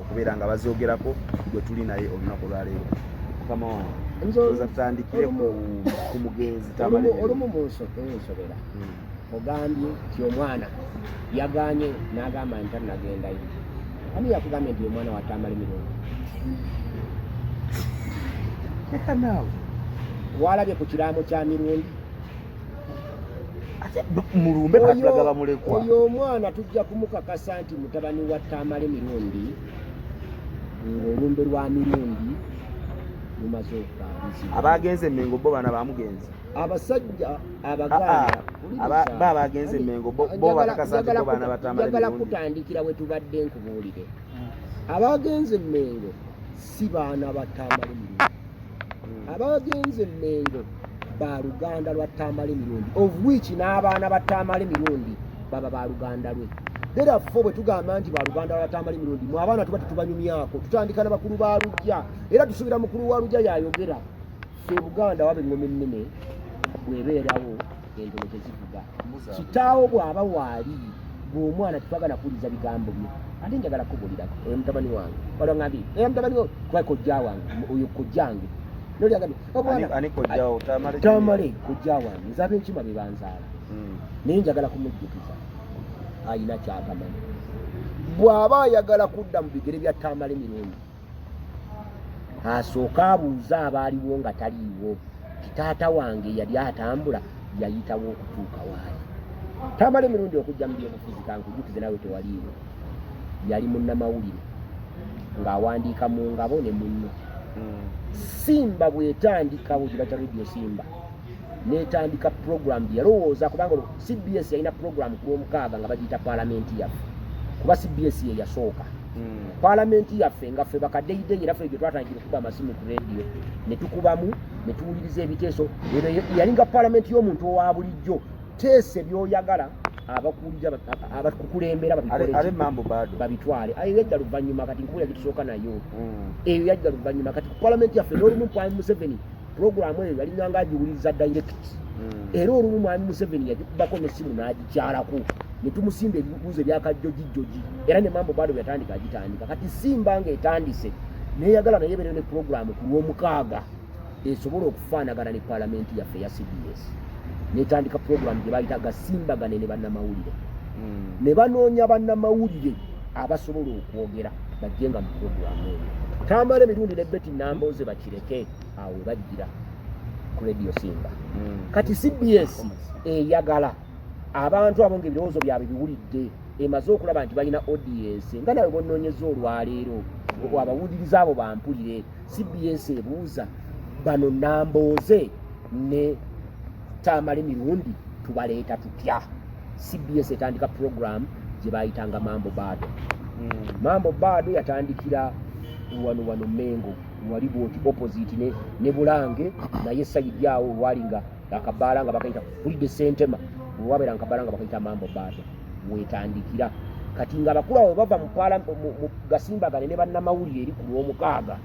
Okubeera nga bazoogerako gwe tuli naye olunaku olwaleero. Mukama wange, ndowooza tutandikire ku mugenzi. Olumu munsobera. Ogambye nti omwana yaganye n'agamba nti tanagendayo. Ani yakugambye nti omwana wa Tamale Mirundi? Leka naawe. Walabye ku kiraamo kya Mirundi? Ate mulumbe batulaga bamulekwa. Oyo omwana tujja kumukakasa nti mutabani wa Tamale Mirundi, ng'olumbe lwa Mirundi lumaze okukaabizibwa. Abagenze Mengo bo baana ba mugenzi. Abasajja Abaganda ba abagenze Mengo bo bakakasa nti bo baana ba Tamale Njagala Mirundi. kutandikira we tubadde nkubuulire. Abagenze Mengo si baana ba Tamale Mirundi. Abagenze Mengo ba luganda lwa Tamale Mirundi, of which n'abaana ba Tamale Mirundi baba ba luganda lwe. Therefore, bwe tugamba nti ba luganda lwa Tamale Mirundi, mu abaana tuba tetubanyumyako. Tutandika na bakulu ba lujja, era tusuubira mukulu wa lujja yayogera. Ffe Buganda waba engoma ennene bw'ebeerawo, entono tezivuga. Kitaawo bw'aba waali, bw'omwana tetwagala kuwuliza bigambo bye. Ate njagala kubuulirako, oyo mutabani wange olwangambye, era mutabani wo kuba kojja wange, oyo kojjange noli agambye omwana. Ani kojjawo? Tamale? Tamale kojja wange, nze ab'enkima be banzaala. Naye njagala kumujjukiza, ayina kyatamanyi. Bw'aba ayagala kudda mu bigere bya Tamale Mirundi, asooke abuuze abaaliwo nga taliiwo ti taata wange yali atambula yayitawo okutuuka waali. Tamale Mirundi okujja mu byobufuzi, kankujjukize nawe tewaliiwo, yali munnamawulire ng'awandiika mu Ngabo ne munno. Simba bw'etandikawo gye bayita Radio Simba, netandika program gye yalowooza, kubanga olwo CBS yalina program ku Lwomukaaga nga bagiyita Paalamenti Yaffe, kuba CBS ye yasooka. Paalamenti Yaffe nga ffe bakaddeyideyi, era ffe gye twatandikira okukuba amasimu ku radio ne tukubamu ne tuwuliriza ebiteeso. Eno yalinga paalamenti y'omuntu owa bulijjo. Teesa ebyoyagala, abakuwulira, abakukulembera babikole. Ale Mambo Bado. Babitwale. Ayo yajja luvannyuma. Kati nkubula gyetusooka nayo. Eyo yajja luvannyuma. Kati ku Paalamenti Yaffe n'olumu Mwami Museveni puroguramu eyo yalinganga agiwuliriza direct. Era olumu Mwami Museveni yagikubako n'essimu n'agikyalako ne tumusimba ebibuuzo ebyakajjojijjoji, era ne Mambo Bado yatandika agitandika. Kati Simba ng'etandise neyagala naye ebeereyo ne puroguramu ku Lwomukaaga esobola okufaanagana ne Paalamenti Yaffe eya CBS, netandika puroguramu gye bayita Gasimbagane ne Bannamawulire. Ne banoonya bannamawulire abasobola okwogera bajje nga mu puroguramu eyo. Tamale Mirundi ne Betty Nambooze bakireke awo we bajjira ku Radio Simba. Kati CBS eyagala abantu abo ngaebirowoozo byabwe biwulidde, emaze okulaba nti balina audience, nga nawe bonoonyeza olwaleero abawuliriza abo bampulire. CBS ebuuza bano Nambooze ne Tamale Mirundi tubaleeta tutya? CBS etandika program gye bayitanga Mambo Bado. Mambo Bado yatandikira wano wano Mengo, wali bwoti opposite ne Bulange, naye side awo wali nga akabaala nga bakayita Kulide Sentema, wabeera nkabaala nga bakayita Mambo Bado wetandikira. Kati nga abakulu abo bava mu Gasimbagane ne bannamawulire eri ku Lwomukaaga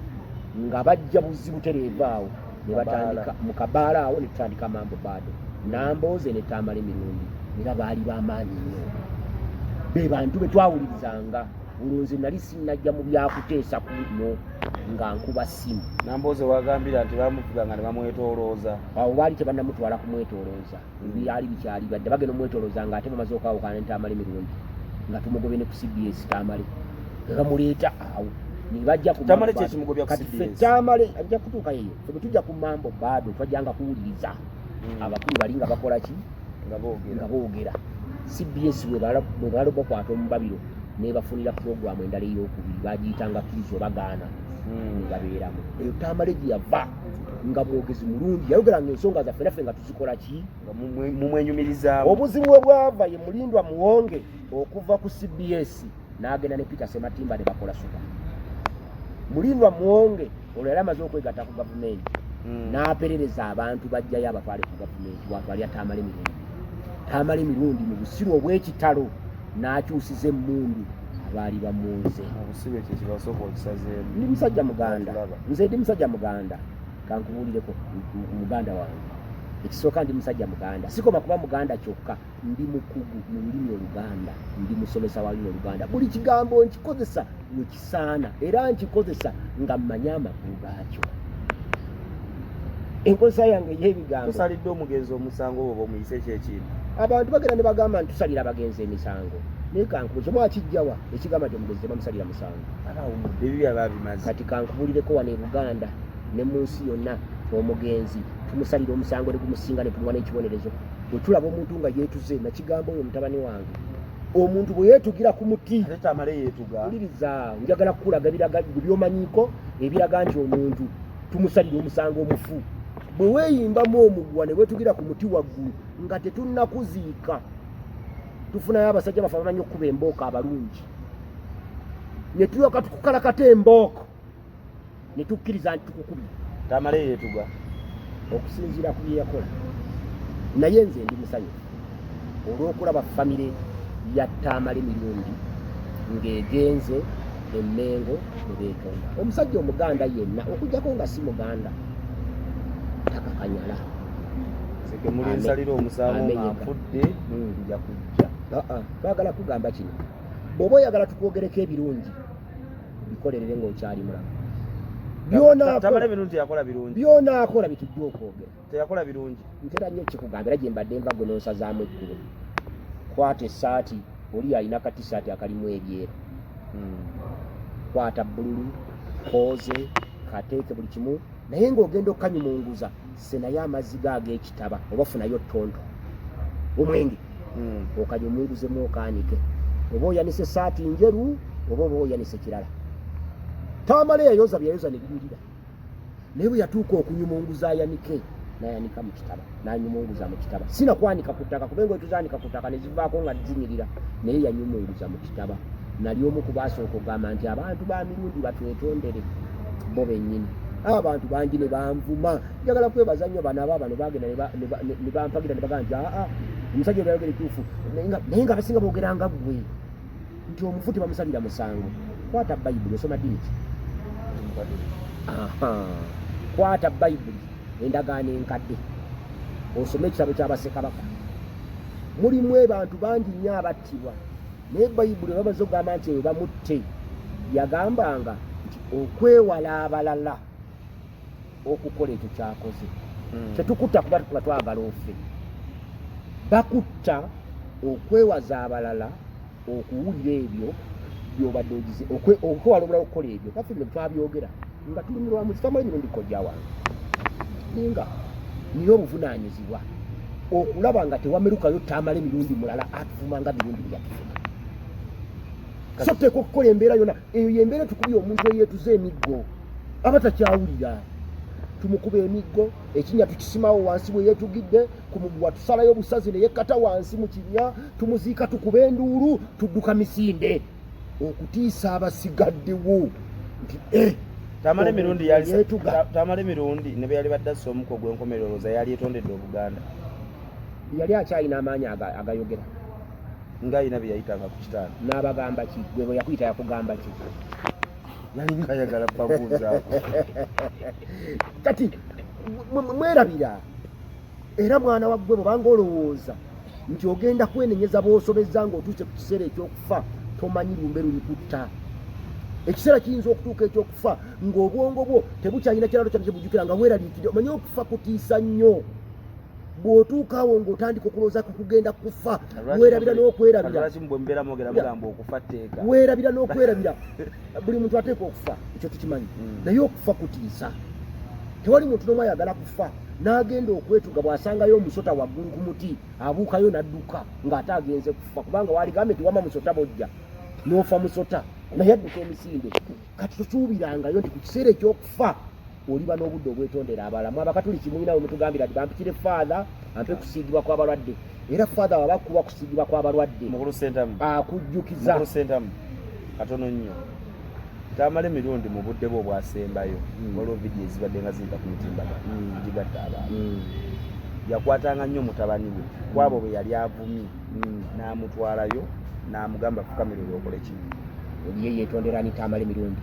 nga bajja buzibu tereeva awo ne batandika mu kabaala awo ne tutandika Mambo Bado, Nambooze ne Tamale Mirundi, era baali b'amaanyi nnyo, be bantu be twawulirizanga. Olwo nze nali sinnajja mu byakuteesa kuno nga nkuba ssimu. Nambooze wagambira nti bamuvuga nga ne bamwetoolooza. Awo baali tebannamutwala kumwetoolooza. Byali bikyali badde bagenda omwetoolooza nga ate bamaze okwawukana ne Tamale Mirundi, nga tumugobye ne ku CBS. Tamale nga bamuleeta awo ne bajja ku Tamale Mambo Bado. Kyekimugobya ku Kati ffe CBS. Tamale ajja kutuuka eyo. Ffe bwe tujja ku Mambo Bado twajjanga kuwuliriza abakulu bali nga bakola ki? Nga boogera. Nga boogera. CBS bwe bala bakwata omubabiro nebafunira puroguramu endala eyokubiri bagiyitanga Kkiriza Oba Gaana. Ne babeeramu eyo. Tamale gye yava nga mwogezi mulungi, yayogeranga ensonga zaffe naffe nga tuzikola ki? Nga mumwenyumirizaamu. Obuzibu bwe bwava ye Mulindwa Muwonge okuva ku CBS n'agenda ne Peter Sematimba ne bakola Supa. Mulindwa Muwonge olwo yali amaze okwegatta ku gavumenti. N'aperereza abantu bajjayo abatwale ku gavumenti, watwalira Tamale Mirundi. Tamale Mirundi mu busiru obw'ekitalo n'akyusiza emmundu abaali bamunze. Obusibe ekyo kibasooka okisazeemu. Ndi musajja Muganda. Tulaba. Nze ndi musajja Muganda, kankubuulireko muganda wange. Ekisooka, ndi musajja Muganda. Sikoma kuba Muganda kyokka, ndi mukugu mu lulimi Oluganda, ndi musomesa wa lulimi Oluganda. Buli kigambo nkikozesa wekisaana, era nkikozesa nga mmanyi amakulu gaakyo. Enkozesa yange ey'ebigambo. Tusalidde omugenzi omusango oba omuyise ekyekintu? Abantu bagenda ne bagamba nti tusalira abagenzi emisango, naye kankubuze, mwakijjawa ekigamba nti omugenzi tebamusalira musango? Abawumudde, ebibi ababimaze. Kati kankubulireko, wano e Buganda ne mu nsi yonna, omugenzi tumusalira omusango ne gumusinga ne tumuwa n'ekibonerezo. Bwe tulaba omuntu nga yeetuze, nakigamba oyo mutabani wange, omuntu bwe yeetugira ku muti. Ate Tamale yeetuga. Wuliriza, njagala kukulaga ebiraga byomanyiiko ebiraga nti omuntu tumusalira omusango omufu. Bwe weeyimbamu omuguwa ne weetugira ku muti waggulu nga tetunnakuziika, tufunayo abasajja baffe abamanyi okukuba embooko abalungi, ne tulyoka tukukalakata embooko ne tukkiriza nti tukukubye. Tamale yeetuga. Okusinziira ku bye yakola, naye nze ndi musanyufu olw'okulaba famire ya Tamale Mirundi ng'egenze Emmengo ne beetonda. Omusajja Omuganda yenna, okuggyako nga si Muganda, takakanyala. Nze ke mulinsalira omusango nga Amenyeka. nfudde, nja kujja. Aa, twagala kugamba kino: bw'oba oyagala tukwogereko ebirungi, bikolerere ng'okyali mulamu. Tamale Mirundi teyakola birungi. Byonaakola bitujja okwogera. Teyakola birungi. Ntera nnyo kikugamba, era gye mbadde nva gwe n'onsazaamu ekkubo. Kwata essaati, oli alina katisaati akalimu ebyeru, kwata bbululu kooze kateeke buli kimu, naye ng'ogenda okukanyumunguza, senayo amazzi ga ag'ekitaba oba funayo ttonto omwenge, okanyumunguzemu okaanike, oba oyanise essaati njeru oba oyanise kirala. Tamale yayoza byeyayoza ne binyirira, naye bwe yatuuka okunyumunguza ayanike, nayanika mu kitaba, nanyumunguza mu kitaba, sina kwanika ku ttaka, kuba engoye tuzaanika ku ttaka ne zivaako nga zinyirira, naye yanyumunguza mu kitaba. Nali omu ku baasooka okugamba nti abantu ba Mirundi batwetondere bo bennyini. Abantu bangi ne banvuma. Njagala kwebaza nnyo bano aba bano bagenda ne bampagira ne bagamba nti aa, omusajja oyo yayogera ekituufu, naye nga abasinga boogera nga ggwe nti omufu tebamusalira musango. Kwata Bayibuli, osoma ddiini ki? Aha. Kwata Bayibuli, Endagaano Enkadde, osome ekitabo ky'Abasekabaka. Mulimu abantu bangi nnyo abattibwa, naye Bayibuli bamaze okugamba nti eyo bamutte, yagambanga nti okwewala abalala okukola ekyo kyakoze. Tetukutta kuba tuba twagala ofe, bakutta okwewaza abalala okuwulira ebyo byobadde ogize, okwewala omulala okukola ebyo. Naffe bino twabyogera nga tulumirwa mu Tamale Mirundi kojja wange, naye nga nina obuvunaanyizibwa okulaba nga tewamerukayo Tamale Mirundi mulala atuvuma nga Mirundi bwe yatuvuma. So tuteekwa okukola embeera yonna eyo yembeera tukubye omuntu eyeetuze emiggo aba takyawulira, tumukuba emiggo, ekinnya tukisimawo wansi bwe yeetugidde ku muguwa, tusalayo obusazi ne yekkata wansi mu kinnya, tumuziika, tukuba enduulu, tudduka misinde okutiisa abasigaddewo nti eh, Tamale Mirundi yali yeetuga. Tamale Mirundi ne bwe yali badde assa omuko ogw'enkomerero, olowooza yali etondedde Obuganda? Yali akyalina amaanyi agayogera. Ng'alina bye yayitanga ku kitanda. N'abagamba ki? Gwe bwe yakuyita yakugamba ki? Yali ng'ayagala babuuzaako. Kati mwerabira era mwana wa ggwe, bwobanga olowooza nti ogenda kwenenyeza bw'osobezza ng'otuuse ku kiseera ekyokufa, tomanyi lumbe lulikutta. Ekiseera kiyinza okutuuka ekyokufa ng'obwongo bwo tebukyalina kiralo kyonna kyebujjukira, nga weeraliikirira. Omanyi okufa kutiisa nnyo. Bw'otuuka awo ng'otandika okulowooza ku kugenda kufa, weerabira n'okwerabira. Lwaki bwe mubeera mwogera mugamba okufa tteeka? Weerabira n'okwerabira. Buli muntu ateeka okufa, ekyo tukimanyi, naye okufa kutiisa. Tewali muntu n'omu ayagala kufa n'agenda okwetuga. Bw'asangayo omusota waggulu ku muti, abuukayo n'adduka ng'ate agenze kufa, kubanga waligambye nti wama musota bojja n'ofa musota, naye adduka emisinde. Kati tosuubirangayo nti ku kiseera ekyokufa oliba n'obudde obwetondera abalamu. Abakatuliki mulina we mutugambira nti bampitire Father ampe kusiigibwa kw'abalwadde, era Father waba kuwa kusiigibwa kw'abalwadde Mukulu Sentamu. akujjukiza. Mukulu Sentamu, katono nnyo. Tamale Mirundi mu budde bwe obwasembayo, waliwo vidiyo ezibadde nga ziyita ku mitimbagano gigatta abantu, yakwatanga nnyo mutabani we kwabo bwe yali avumye, n'amutwalayo n'amugamba fukamira olwokole ki. Ye yetondera ni Tamale Mirundi?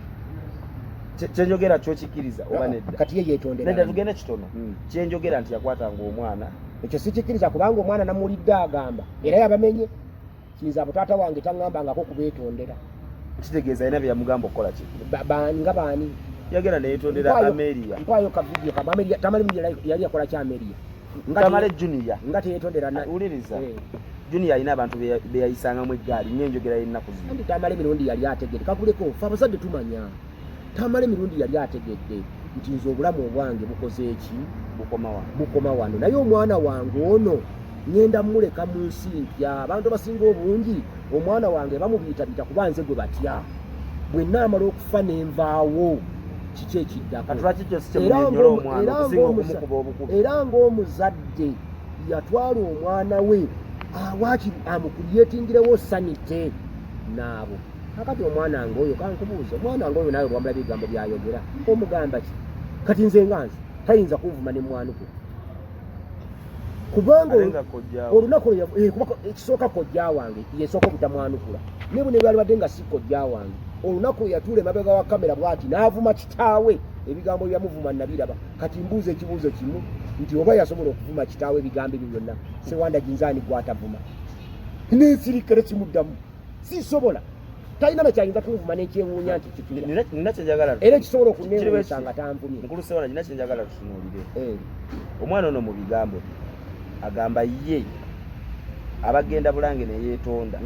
Kyenjogera kyokikiriza oba nedda? Kati ye yetondera. Nedda, tugende kitono. Kyenjogera nti yakwatanga omwana. Ekyo sikikiriza, kubanga omwana namuwulidde agamba era yabamenye kiyinza abo taata wange taŋŋambangako kubeetondera. Kitegeeza alina bye yamugamba okukola ki? Nga baani? Yagenda neyetondera Ameria. Mpaayo ka vidiyo ka Ameria. Tamale yali yakola ki Ameria? Tamale Junior. Nga teyetondera. Wuliriza. Junior alina abantu be yayisangamu eggaali ng'enjogera y'ennaku zino. Anti Tamale Mirundi yali ategedde. Kakuleko ffe abazadde tumanya. Tamale Mirundi yali ategedde nti nze obulamu obwange bukoze eki? Bukoma wano. Bukoma wano. Naye omwana wange ono ŋŋenda mmuleka mu nsi mpya. Abantu abasinga obungi omwana wange bamubiitabita kuba nze gwe batya. Bwe nnaamala okufa ne nvaawo, kiki ekiddako? Era ng'omuzadde yatwala omwana we waakiri amukuliyetingirewo sanite n'abo. Kakati omwana ng'oyo, kankubuuza, omwana ng'oyo naawe bwamulaba ebigambo by'ayogera omugamba ki? Kati nze nga nze tayinza kunvuma ne mwanukula, kubanga olunaku ekisooka kojja wange yesooka obutamwanukula, naye bwe nebyalibadde nga si kojja wange, olunaku lwe yatuula emabega wa kamera bw'ati n'avuma kitaawe, ebigambo byamuvuma nabiraba. Kati mbuuza ekibuuzo kimu nti oba yasobola okuvuma kitaawe ebigambo ebyo byonna, Sewanda Ginzaani gwatavuma? Nensirikere kimuddamu sisobola, talina nakyayinza kunvuma nekyewuunya nti era ekisobola okunewuunyisa nga tanvumye. Mukulu Sewanda, nina kyenjagala tutunuulire. Omwana ono mu bigambo bye agamba ye abagenda Bulange neyeetonda,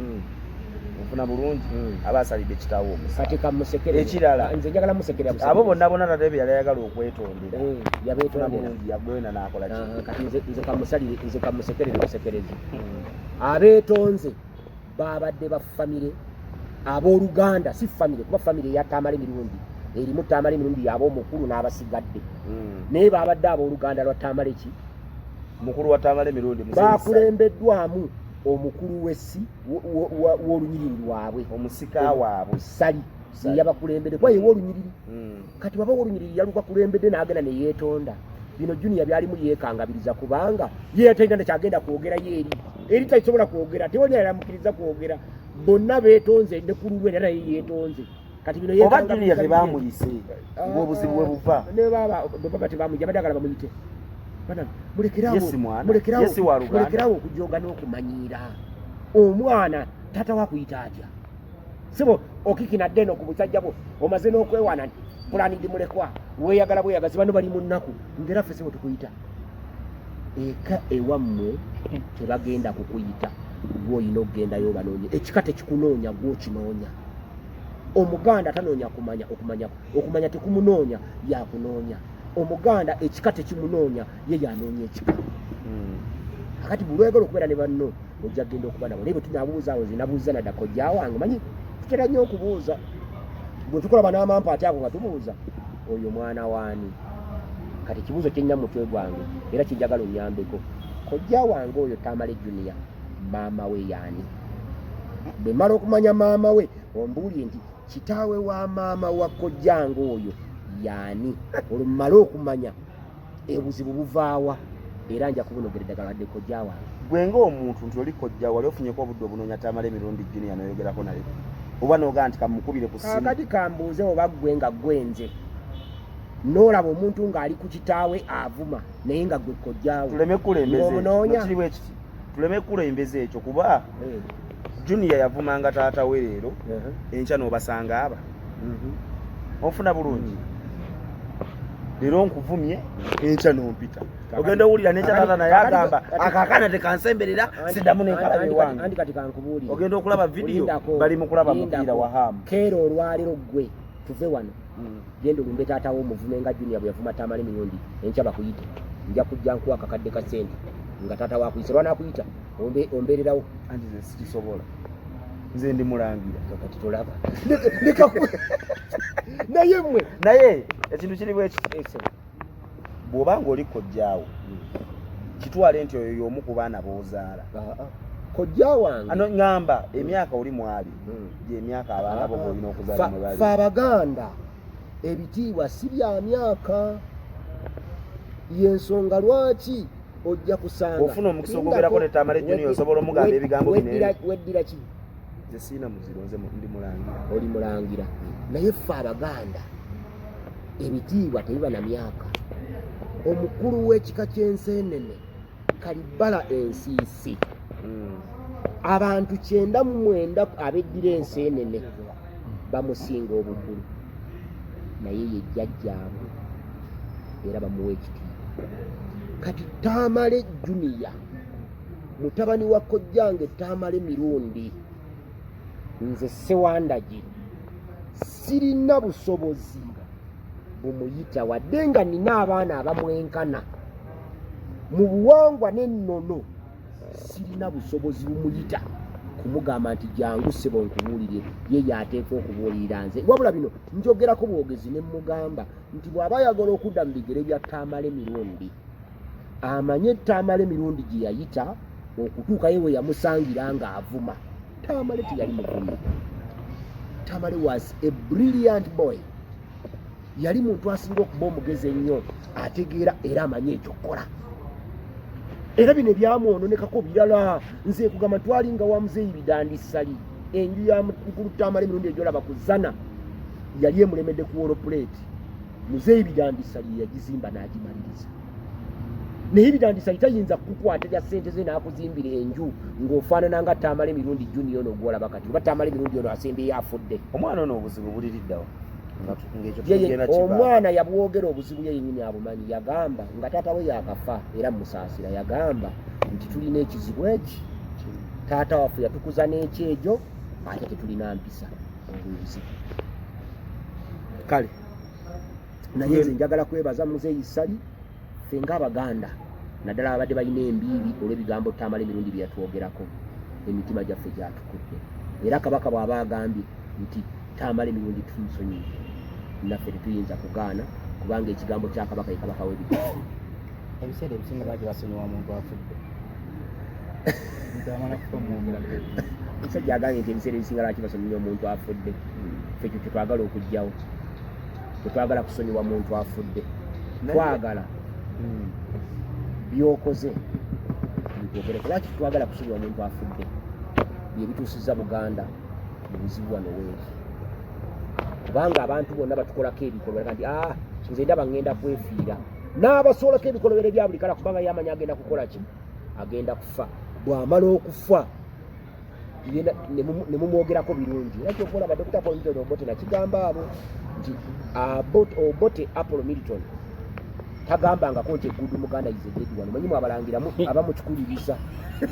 nfuna bulungi, aba asalidde kitaawe omusango. Kati kamusekere. Ekirala, nze njagala musekere. Abo bonna bonna tata bye yali ayagala okwetondera, yabeetondera bulungi, yagwenda n'akola ki? Kati nze kamusalire, nze kamusekerere busekerezi. Abeetonze babadde ba famire, abooluganda, si famire, kuba famire eya Tamale Mirundi erimu Tamale Mirundi yaba omukulu n'abasigadde, naye babadde abooluganda lwa Tamale ki? Mukulu wa Tamale Mirundi. Bakulembeddwamu omukulu w'essi w'olunyiriri lwabwe. Omusika waabwe. Sali yabakulembedde kuba yewa olunyiriri. Kati waba olunyiriri yalubakulembedde n'agenda ne yeetonda. Bino Junior byalimu yeekangabiriza, kubanga ye talina nekyagenda kwogera, ye eri eri takisobola kwogera, tewali yalamukiriza kwogera. Bonna beetonze ne ku lulwe, era naye yeetonze. Kati bino oba Junior tebamuyise, ng'obuzibu bwe buva. Ne baba bwe baba tebamuyite, abadde agala bamuyite. Mulekerawo okujoga n'okumanyiira omwana. Taata wakuyita atya? Sibo okikinadde eno ku busajja bwo, omaze n'okwewaana nti pulani ndi mulekwa, weeyagala bweyagazi, bano bali mu nnaku, ngera ffe sibo tukuyita eka ewammwe tebagenda kukuyita, gwe olina okugendayo obanoonye. Ekika tekikunoonya, gwe okinoonya. Omuganda tanoonya kumanya, okumanya okumanya tekumunoonya, yakunoonya. Omuganda ekika tekimunoonya, ye yanoonya ekika. Akati buli lwagala okubeera ne banno ojja kugenda okuba nabo, naye bwe tunabuuza awo, nze nabuuza nadda kojja wange. Manyi tutera nnyo okubuuza bwe tukulaba n'amampa ate ako nga tubuuza oyo mwana waani. Kati ekibuuzo kyennya mu mutwe gwange era kinjagala onnyambeko, kojja wange oyo Tamale Junior maama we yaani? Bwe mmala okumanya maama we, ombuulire nti kitaawe wa maama wa kojjange oyo yaani. Olwo mmale okumanya obuzibu buvaawa, era nja kubunogera eddagala wadde kojja wange. Gwe ng'omuntu nti oli kojja, wali ofunyeko obudde obunoonya Tamale Emirundi Junior n'oyogerako naye, oba n'ogaa nti kamukubire ku ssimu? Kakati kambuuze, oba ggwe nga ggwe nze n'olaba omuntu ng'ali ku kitaawe avuma, naye nga ggwe kojjaawe, tuleme kulembeza ng'omunoonya? Kiri bwe kiti, tuleme kulembeza ekyo, kuba Junior yavumanga taata we leero, enkya n'obasanga aba onfuna bulungi. Leero nkuvumye, enkya n'ompita, ogenda owulira nenkya taata naye agamba akakaana tekansemberera, siddamu nenkalaba ewange. Anti kati kankubuulire. Ogenda okulaba vidiyo, Lindako, bali mu kulaba lindako. mupiira wahamu. Keera olwaleero ggwe tuve wano, genda olumbe taata wo omuvume nga Junior bwe yavuma Tamale Mirundi, enkya bakuyite. Nja kujja nkuwa akakadde ka ssente nga taata wakuyise. Lwanakuyita ombeererawo. Anti nze sikisobola, nze ndi mulangira. Kati tolaba, leka naye mmwe. Naye ekintu kiri bwe kiti, bw'oba ng'oli kojjaawo, kitwale nti oyo y'omu ku baana b'ozaala. Kojja wange. Ano ŋŋamba emyaka oli mwali gyemyaka abaana bo b'olina okuzaala mwe bali. Fe Abaganda ebitiibwa si bya myaka, yensonga lwaki ojja kusanga Ofuna omukisa ogwogerako ne Tamale Junior, osobola omugamba ebigambo bino ebyo. Weddira ki? Nze siina muziro, nze ndi mulangira. Oli mulangira, naye ffe Abaganda Ebitiibwa tebiba na myaka. Omukulu w'ekika ky'enseenene Kalibbala Ensiisi, abantu 99 abeddira enseenene bamusinga obukulu, naye ye jjajjaabwe era bamuwa ekitiibwa. Kati Tamale Junior, mutabani wa kojjange Tamale Mirundi, nze Ssewandagi sirina busobozi bumuyita, wadde nga nina abaana abamwenkana mu buwangwa n'ennono, sirina busobozi bumuyita kumugamba nti jangu ssebo nkubuulire. Ye yateekwa okubuulirira nze. Wabula bino njogerako bwogezi ne mugamba nti bw'aba ayagala okudda mu bigere bya Tamale Mirundi, amanye Tamale Mirundi gye yayita okutuukayo we yamusangira ng'avuma. Tamale teyali muvumi. Tamale was a brilliant boy. Yali muntu asinga okuba omugezi ennyo, ategeera era amanye ekyokukola. Era bino ebyamwononekako birala. Nze kugamba twalinga wa Muzeeyi Bidandi Ssali, enju ya mukulu Tamale Mirundi egyolaba ku Zana yali emulemedde ku wall plate. Muzeeyi Bidandi Ssali yagizimba n'agimaliriza. Naye Bidandi Ssali tayinza kukukwata lya ssente ze n'akuzimbira enju ng'ofaanana nga Tamale Mirundi Junior ono gwolaba kati, oba Tamale Mirundi ono asembyeyo afudde. Omwana ono obuzibu buliriddawa? Omwana yabwogera, obuzibu ye yenyini abumanyi. Yagamba nga taata we yakafa, era musaasira, yagamba nti tulina ekizibu eki, taata waffe yatukuza n'ekyejo ate tetulina mpisa. Obuzibu. Kale. Naye nze njagala kwebaza Muzeeyi Ssali. Ffe ng'Abaganda, naddala ababadde balina embiibi olw'ebigambo Tamale Mirundi bye yatwogerako, emitima gyaffe gyatukudde. Era Kabaka bw'aba agambye nti Tamale Mirundi tumusonyiye, naffe tetuyinza kugaana, kubanga ekigambo kya Kabaka ye Kabaka w'ebigambo. Ebiseera ebisinga lwaki basonyiwa omuntu afudde? Omuntu amala kufa omwogera. Omusajja agambye nti ebiseera ebisinga lwaki basonyiwa omuntu afudde. Ffe ekyo kyetwagala okugjawo. Tetwagala kusonyiwa muntu afudde. Twagala byokoze tubikwogereko. Lwaki tetwagala kusonyiwa muntu afudde? Bye bituusizza Buganda mu buzibu wano weeri, kubanga abantu bonna batukolako ebikolwa nti ah, nze ndaba ngenda kwefiira, n'abasoolako ebikolobero ebya buli kala, kubanga yamanya agenda kukola ki, agenda kufa. Bw'amala okufa ne mumwogerako birungi. Era kyova olaba Dr. Apollo Milton Obote nakigamba abo nti Obote Apollo Milton tagambangako nti a good Muganda is a dead one. Manyi mwabalangiramu abamukikuliriza,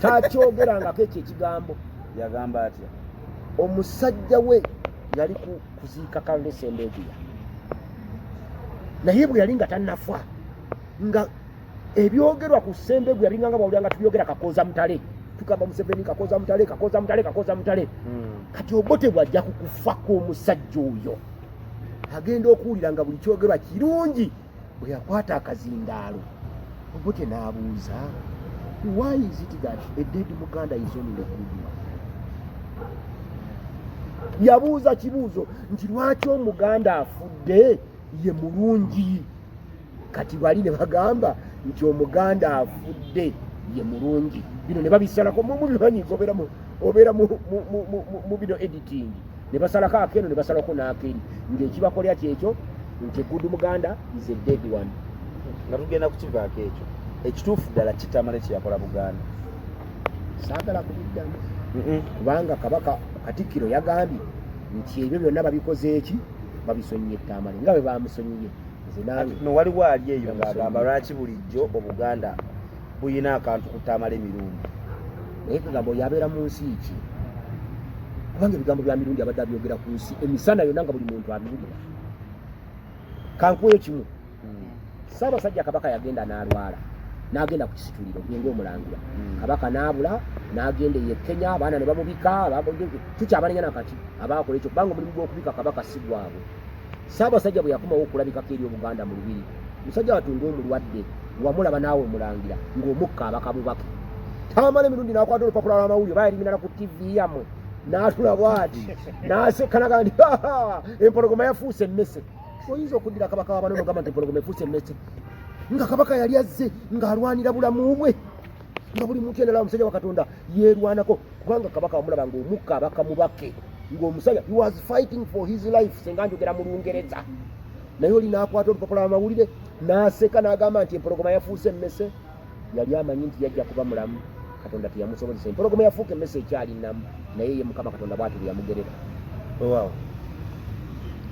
takyogerangako ekyo ekigambo. Yagamba atya? Omusajja we yali ku kuziika Kalule Sembeguya, naye bwe yali nga tannafa, nga ebyogerwa ku Sembeguya biringanga bwawulira nga tubyogera Kakooza Mutale, tugamba Museveni Kakooza Mutale, Kakooza Mutale, Kakooza Mutale. Kati Obote bw'ajja ku kufa kw'omusajja oyo, agenda okuwulira nga buli kyogerwa kirungi. Bwe yakwata akazindaalo, Obote n'abuuza, "Why is it that a dead Muganda is only good one?" Yabuuza kibuuzo nti lwaki Omuganda afudde ye mulungi? Kati bali ne bagamba nti Omuganda afudde ye mulungi. Bino ne babisalako, mubimanyi, obeera mu bino editing, ne basalako akeno ne basalako n'akeri, ng'ekibakolera kyekyo nti good Muganda is a dead one. Nga tugenda kukivaako ekyo, ekituufu ddala ki Tamale kyeyakola Buganda? Saagala kubiddamu, kubanga Kabaka Katikkiro yagambye nti ebyo byonna babikoze eki, babisonyiye Tamale nga bwe bamusonyiye nze nange. No waliwo ali eyo ng'agamba lwaki bulijjo Obuganda buyina akantu ku Tamale Mirundi? Naye kugamba oyo abeera mu nsi ki? Kubanga ebigambo bya Mirundi abadde abyogera ku nsi emisana yonna nga buli muntu abiwulira. Kankuweyo kimu. Ssaabasajja Kabaka yagenda n'alwala, n'agenda ku kisituliro gwe ng'omulangira. Kabaka n'abula, n'agenda eyo e Kenya, abaana ne bamubika. Tukyabanenya nakati abaakola ekyo, kubanga omulimu gw'okubika Kabaka si gwabwe. Ssaabasajja bwe yakomawo okulabikako eri Obuganda mu lubiri, musajja wattu ng'omulwadde, wamulaba naawe omulangira ng'omukka abaka bubake. Tamala Emirundi n'akwata olupapula lw'amawulire oba yali minala ku TV yammwe, n'atula bw'ati n'asekanaga nti empologoma yafuuse emmese. Oyinza okuddira kabaka w'abano nogamba nti empologoma efuuse emmese, nga kabaka yali azze ng'alwanira bulamu bwe, nga buli muntu yenna omusajja wa Katonda yeerwanako, kubanga kabaka wamulaba ng'omukka abaka mubake, ng'omusajja he was fighting for his life. Senga njogera mu Lungereza. Naye oli n'akwata olupapula lw'amawulire n'aseka n'agamba nti empologoma yafuuse emmese. Yali amanyi nti yajja kuba mulamu, Katonda teyamusobozesa. Empologoma yafuuka emmese ekyali nnamu, naye ye Mukama Katonda bw'atyo bwe yamugerera. Weewaawo.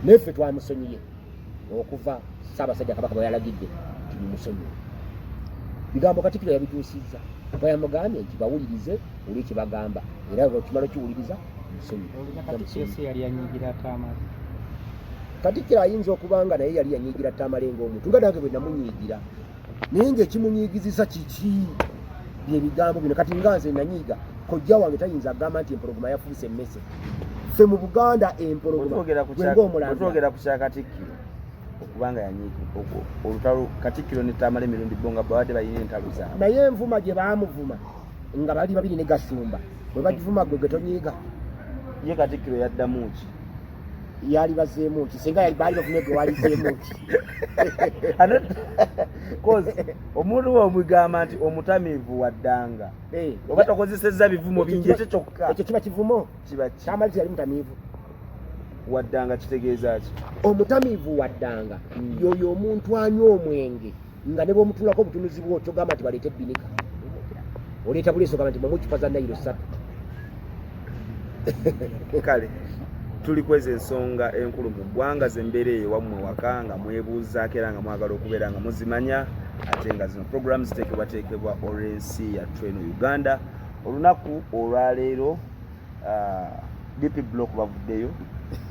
Naye ffe twamusonyiye okuva Ssaabasajja Kabaka bwe yalagidde nti mumusonyiwe. Bigambo Katikkiro yabituusizza, kuba yamugambye nti bawulirize oli kye bagamba, era bw'okimala okiwuliriza musonyiwe. Olina Katikkiro si yali yanyiigira Tamale? Katikkiro ayinza okuba nga naye yali yanyiigira Tamale ng'omuntu, nga nange bwe namunyiigira, naye ng'ekimunyiigizisa kiki? Bye bigambo bino. Kati nga nze nanyiiga, kojja wange tayinza kugamba nti empologoma yafuuse emmese. Ffe mu Buganda empologoma gwe ng'omulangira. Bwetwogera ku kya Katikkiro okubanga yanyiiga olutalo, Katikkiro ne Tamale Emirundi bo nga babadde balina entalo zaabwe. Naye envuma gye baamuvuma nga bali babiri ne Gashumba, bwe bagivuma gwe gwe tonyiiga? Ye Katikkiro yaddamu ki? Yali bazeemu ki? Singa baali bavumye gwe walizeemu ki? Cause omuntu bw'omugamba nti omutamiivu waddanga, oba tokozesezza bivumo bingi, ekyo kyokka Ekyo kiba kivumo. Kiba ki? Tamale teyali mutamiivu. Waddanga kitegeeza ki? Omutamiivu waddanga yoyo omuntu anywa omwenge nga ne bw'omutuulako obutunuzi bwo kyogamba nti baleete ebbinika, oleeta buleesi, ogamba nti mwamu ecupa za nayiro 3. Kale tuli kweza ensonga enkulu mu ggwanga, zembeera eyo wammwe waka nga mwebuuzaako era nga mwagala okubeera nga muzimanya, ate nga zino program ziteekebwateekebwa olw'ensi yattu eno Uganda. Olunaku olwaleero, DP Block bavuddeyo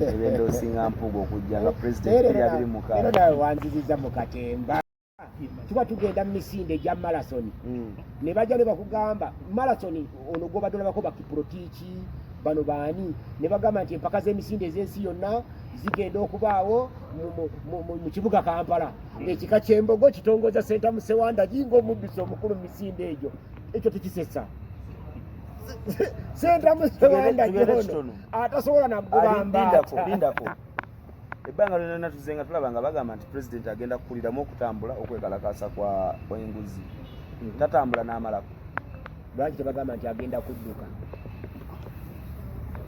ebendoosinga Mpuuga okujja nga president 2026. Era nawe wanziriza mu katemba. Tuba tugenda mu misinde egya marathon, ne bajja ne bakugamba marathon ono gwobadde olabako ba Kiprotich bano baani, ne bagamba nti empaka z'emisinde ez'ensi yonna zigenda okubaawo mu kibuga Kampala. Ekika ky'embogo kitongoza Sentamu Sewandagi ng'omuddusi omukulu mu misinde egyo. Ekyo tekisesa? Sentamu Sewandagi Tugende ono kitono. atasobola nakugoba Lindako, mbaata. lindako. Ebbanga lyonna tuze nga tulaba nga bagamba nti pulezidenti agenda kukuliramu okutambula okwekalakaasa kwa enguzi, tatambula n'amalako. Lwaki tebagamba nti agenda kudduka?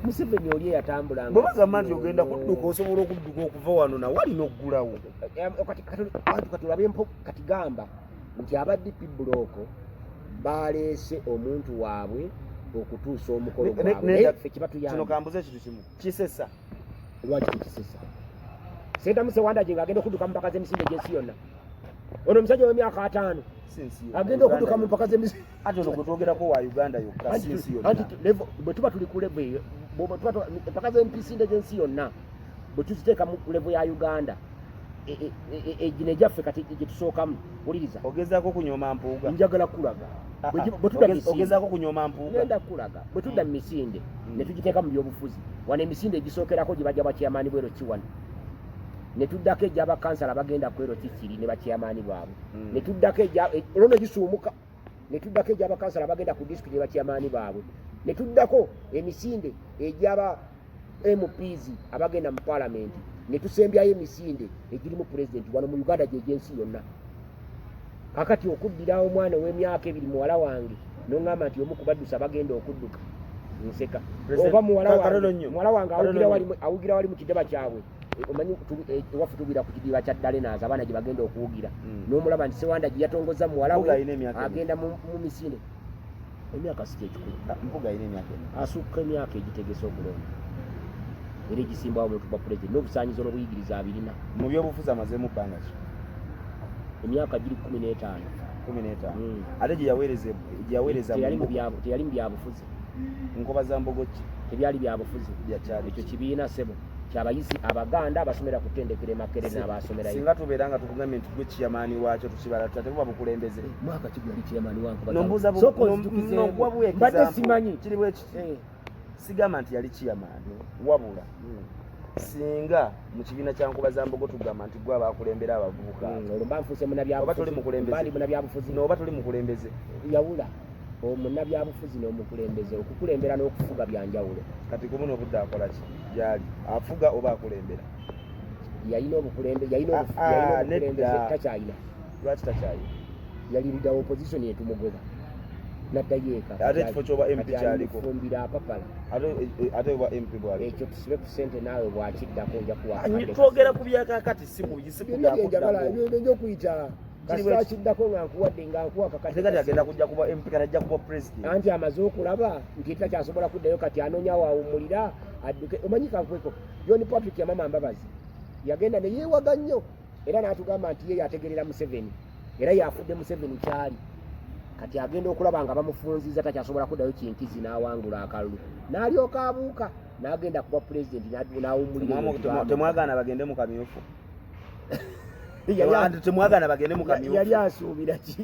Museveni oli eyatambulanga. Bwe bagamba nti ogenda kudduka, osobola okudduka okuva wano nawali n'oggulawo. Kati katulabe mpo. Kati gamba nti aba DP Block baleese omuntu waabwe okutuusa omukolo gwabwe, naye ffe Kino kibatuyamba. Kambuze ekintu kimu, kisesa? Lwaki tekisesa? Sentamu Sewandagi ng'agenda okudduka mu mpaka z'emisinde gy'ensi yonna, ono omusajja w'emyaka 50 Si nsi yonna, agenda okudduka Uganda mu mpaka z'emisinde. Ate ono gwe twogerako wa Uganda yokka, si nsi yonna. Anti bwe tuba tuli ku level eyo, empaka z'emisinde gy'ensi yonna bwe tuziteeka mu level ya Uganda, gino egyaffe kati gye tusookamu, wuliriza. Ogezaako kunyooma Mpuuga? Njagala kulaga. Ah, ah, Bwe tudda misinde, ogezaako kunyooma Mpuuga? Ngenda kulaga. Bwe tudda mu misinde ne tugiteeka mu byobufuzi, wano emisinde egisookerako gye bajja bakyamaani bwero kiwano, ne tuddako egy'abakansala bagenda kwero kikiri ne bakyamaani baabwe, ne tuddako egya olwo ne gisuumuka, ne tuddako egy'abakansala bagenda ku disitulikiti ne bakyamaani baabwe, ne tuddako emisinde egy'aba MPs abagenda mu palamenti, ne tusembyayo emisinde egirimu pulezidenti wano mu Uganda, gyegyensi yonna. Kakati okuddira omwana ow'emyaka 2, muwala wange, noŋŋamba nti omu ku baddusa bagenda okudduka, nseka. Oba muwala Katono wange nnyo. Muwala wange Katono awugira nnyo. Awugira wali mu kidiba kyabwe. Omanyi ewaffe tuwugira ku kidiba kya Dalenazi, abaana gye bagenda okuwugira, n'omulaba nti Sewanda gye yatongoza muwala Mpuuga we alina emyaka emeka? agenda mu misinde. Emyaka si kyekikulu. Ah, Mpuuga alina emyaka emeka? Asukka emyaka egitegese okulonda era egisimbawo omuntu bwa pulezidenti, n'obusaanyizo n'obuyigiriza abirina. Mu byobufuzi amazeemu bbanga ki? Emyaka giri 15. 15? Mm. Ate gye yaweereza Teyali mu byabufuzi. Nkoba za mbogo ki? Tebyali byabufuzi. Byakyali Ekyo ki? kibiina sebo kyabayizi Abaganda abasomera ku ttendekero e Makerere n'abasomerayo. Singa tubeera nga tukugambye nti gwe chairman waakyo, tukibala tutya? Tebuba bukulembeze? Mwaka ki gwali chairman wankuba? Nombuuza Sooka onzijukizeemu. nokuwa buwa Mbadde example. simanyi. Kiri bwe kiti. Sigamba nti yali chairman, wabula singa mu kibiina kya Nkuba za Mbogo tugamba nti gwe abakulembera abavubuka, Olwo mba nfuuse Oba toli mukulembeze? Mba ndi munabyabufuzi. Nooba toli mukulembeze. Yawula omunabyabufuzi n'omukulembeze. Okukulembera n'okufuga byanjawulo. Kati ku buno obudde akola ki gyali? Afuga oba akulembera? Yalina obukulembe, yalina Ah, ah, yalina obukulembeze. Nedda. Takyalina. Lwaki takyalina? Yali leader wa opposition, yetumugoba. Naddayo eka. Ate ekifo ky'obwa MP Kati ali kyaliko. mufumbiro apapala. Ate obwa MP bwaliko. Ekyo tusibe ku ssente naawe bw'akiddako nja kuwa akadde. Twogera ku byakakati, si ku si ku Byonna byenjagala. byakuddako. Byenja okuyita kasita akiddako nga nkuwadde, nga nkuwa Ate akakadde. kati agenda kujja kuba MP, kati ajja kuba president. Anti amaze okulaba nti takyasobola kuddayo, kati anoonya waawummulira adduke. Omanyi kankweko John Patrick Amama Mbabazi yagenda ne yeewaga nnyo era n'atugamba nti ye yategerera Museveni era yafudde Museveni kyali. Kati agenda okulaba nga bamufunziza takyasobola kuddayo kinkizi, n'awangula akalulu n'alyoka abuuka n'agenda kuba pulezidenti n'awummulira. Temwagaana bagende mu kamyufu? Temwagaana bagende mu kamyufu? Yali asuubira ki?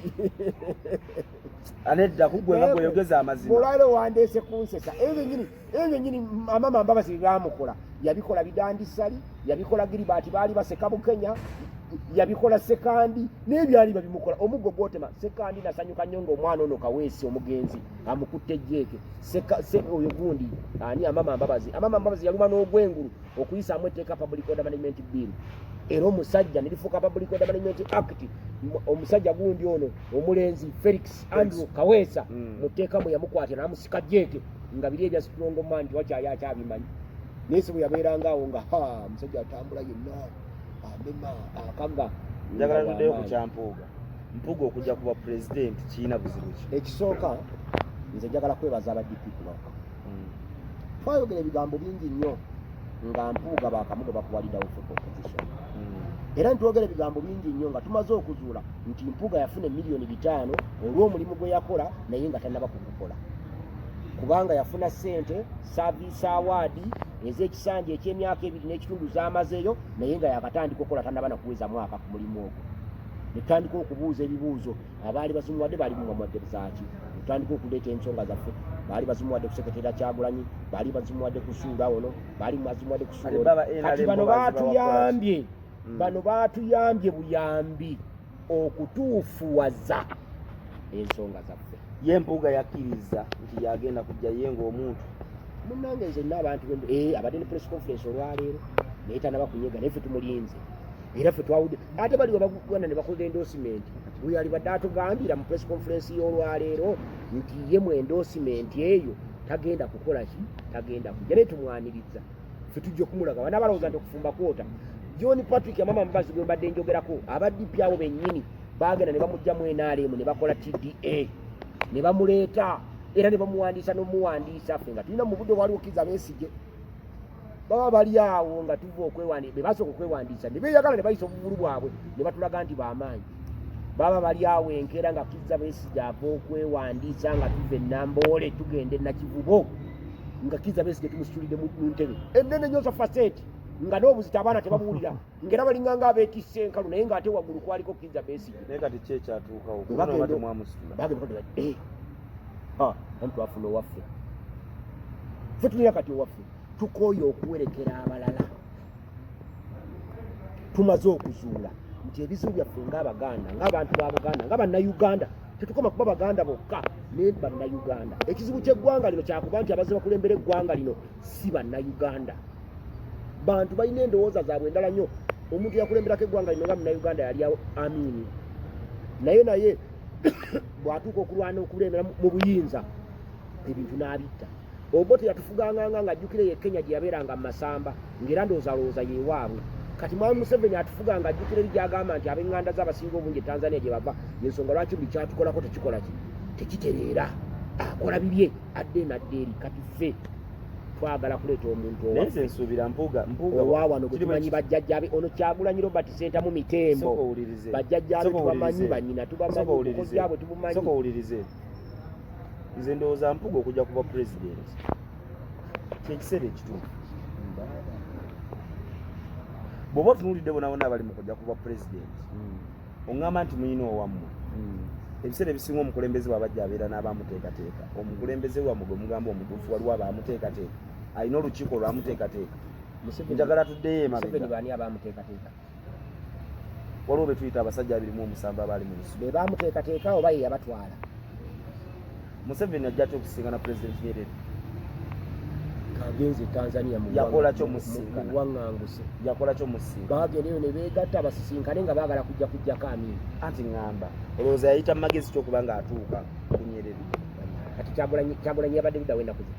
Anedda kugwe nga gweyogeza amazima. Olwaliro wandeese kunsesa. Ebyo byennyini Amama Mbabazi bye baamukola, yabikola Bidandisali, yabikola Giribaati, baali baseka Bukenya, yabikola Sekandi, n'ebyali babimukola. Omuggo gwotema Sekandi nasanyuka nnyo ng'omwana ono Kaweesi omugenzi amukutte jeeke. Oyo gundi ani? Amama Mbabazi. Amama Mbabazi yaluma n'ogwengulu okuyisaamu etteeka Public Order Management Bill, era omusajja nerifuuka Public Order Management Act. Omusajja gundi ono omulenzi Felix Andrew Kaweesa mu tteeka mwe yamukwatira n'amusika jeeke nga biri ebya strong man wakyali akyabimanyi, naye si bwe yabeeranga awo nga ha omusajja atambula yenna amema akaga. Njagala tuddeyo ku kya Mpuuga. Mpuuga okujja kuba pulezidenti kirina buzibu ki? Ekisooka, nze njagala kwebaza aba DP Bloc. Twayogera ebigambo bingi nnyo nga Mpuuga bakamugoba kuwa leader of opposition, era ntwogera ebigambo bingi nnyo nga tumaze okuzuula nti Mpuuga yafuna 5 miliyoni olw'omulimu gwe yakola naye nga tannaba kugukola, kubanga yafuna ssente service award ez'ekisanja eky'emyaka 2.5 z'amazeeyo naye nga yakatandika okukola, tannaba nakuweza mwaka ku mulimu ogwo. Netutandika okubuuza ebibuuzo, abaali bazimuwadde baali mumuwadde zaaki? Netutandika okuleeta ensonga zaffe, baali bazimuwadde kuseketera Kyagulanyi, baali bazimuwadde kusuula ono, baali bazimuwadde kusuula ono. Kati baba Kati NRM bano bo bazibawa? batuyambye. Bano batuyambye buyambi okutuufuwaza ensonga zaffe. Ye Mpuuga yakkiriza nti yagenda kujja ye ng'omuntu? Munnange, nze nina abantu abadde ne press conference olwaleero naye tanaba kunyega, naye ffe tumulinze era ffe twawudde. Ate bali webagwana ne bakola endorsement, bwe yali badde atugambira mu press conference y'olwaleero nti ye mu endorsement eyo tagenda kukola ki, tagenda kujja, naye tumwaniriza. Ffe tujja okumulaga bana balowooza nti okufumba kwota. John Patrick Amama Mbabazi gwe mbadde njogerako, aba DP abo bennyini bagenda ne bamugjamu NRM ne bakola TDA ne bamuleeta era ne bamuwandiisa n'omuwandiisa. Ffe nga tulina mu budde waliwo Kiza Besigye, baba bali awo nga tuva okwewandiisa, be basooka okwewandiisa ne beeyagala ne bayisa obuvulu bwabwe ne batulaga nti bamaanyi. Baba bali awo enkeera nga Kiza Besigye ava okwewandiisa nga tuva e Namboole tugenda e Nakivubo, nga Kiza Besigye tumusitulidde mu ntebe ennene nnyo za facade, nga n'obuzito abaana tebabuwulira, ng'era balinganga abeetisse enkalu, naye ng'ate waggulu kwaliko Kiza Besigye. Naye kati ki ekyatuukawo? Bwe Kubanga temwamusitula. Bagenda eh ha anti twafuna owaffe, ffe tulina kati owaffe. Tukooye okuwerekera abalala. Tumaze okuzuula nti ebizibu byaffe ng'Abaganda, ng'abantu ba Buganda, nga Bannayuganda, tetukoma kuba Baganda bokka naye Bannayuganda. Ekizibu ky'eggwanga lino kyakuba nti abazze bakulembera eggwanga lino si Bannayuganda, bantu balina endowooza zaabwe endala nnyo. Omuntu yakulemberako eggwanga lino nga Munnayuganda yali Amini, naye bw'atuuka okulwana okulembera mu buyinza ebintu n'abitta. Obote yatufuganganga ng'ajjukira ye Kenya gye yabeeranga mu masamba, ng'era ndowooza alowooza yewaabwe. Kati Mwami Museveni atufuga ng'ajjukira eri gy'agamba nti ab'eŋŋanda ze abasinga obungi e Tanzania gye bava. Yensonga lwaki buli kyatukolako tekikola ki, tekitereera, akola bibye adde nadde eri. Kati ffe twagala kuleeta omuntu Naye nze nsuubira Mpuuga owa wano gwe kiri tumanyi bajjajjabe, ono Kyagulanyi Robert Sentamu Mitembo. Sooka owulirize. Bajjajjabe Sooka tubamanyi, owulirize. banyina tubamanyi, Sooka owulirize. bukojjaabwe tubumanyi. Sooka owulirize. Nze ndowooza Mpuuga okujja kuba pulezidenti kyekiseera ekituufu. Bw'oba otunuulidde bona bonna abali mu kujja kuba pulezidenti, oŋŋamba nti muyina owammwe. Ebiseera ebisinga omukulembeze bw'abajja abeera n'abamuteekateeka. Omukulembeze wammwe gwe mugamba omutuufu, waliwo abamuteekateeka, alina olukiiko olwamuteekateeka? Njagala tuddeyo Museveni emabega. baani abamuteekateeka? Waliwo be tuyita abasajja 27 abaali mu lusuku. Be bamuteekateeka oba ye yabatwala? Museveni ajja atya okusisinkana Pulezidenti Nyerere? Agenze e Tanzania mu Yakola ki omusisinkana? mu buwaŋŋanguse. Yakola ki omusisinkana? Bagenda eyo ne beegatta basisinkane nga baagala kujja kujjako Amini. Anti ŋŋamba, olowooza yayita mu magezi ki okuba ng'atuuka ku Nyerere? Kati Kyagulanyi yabadde luddawo ennaku zino?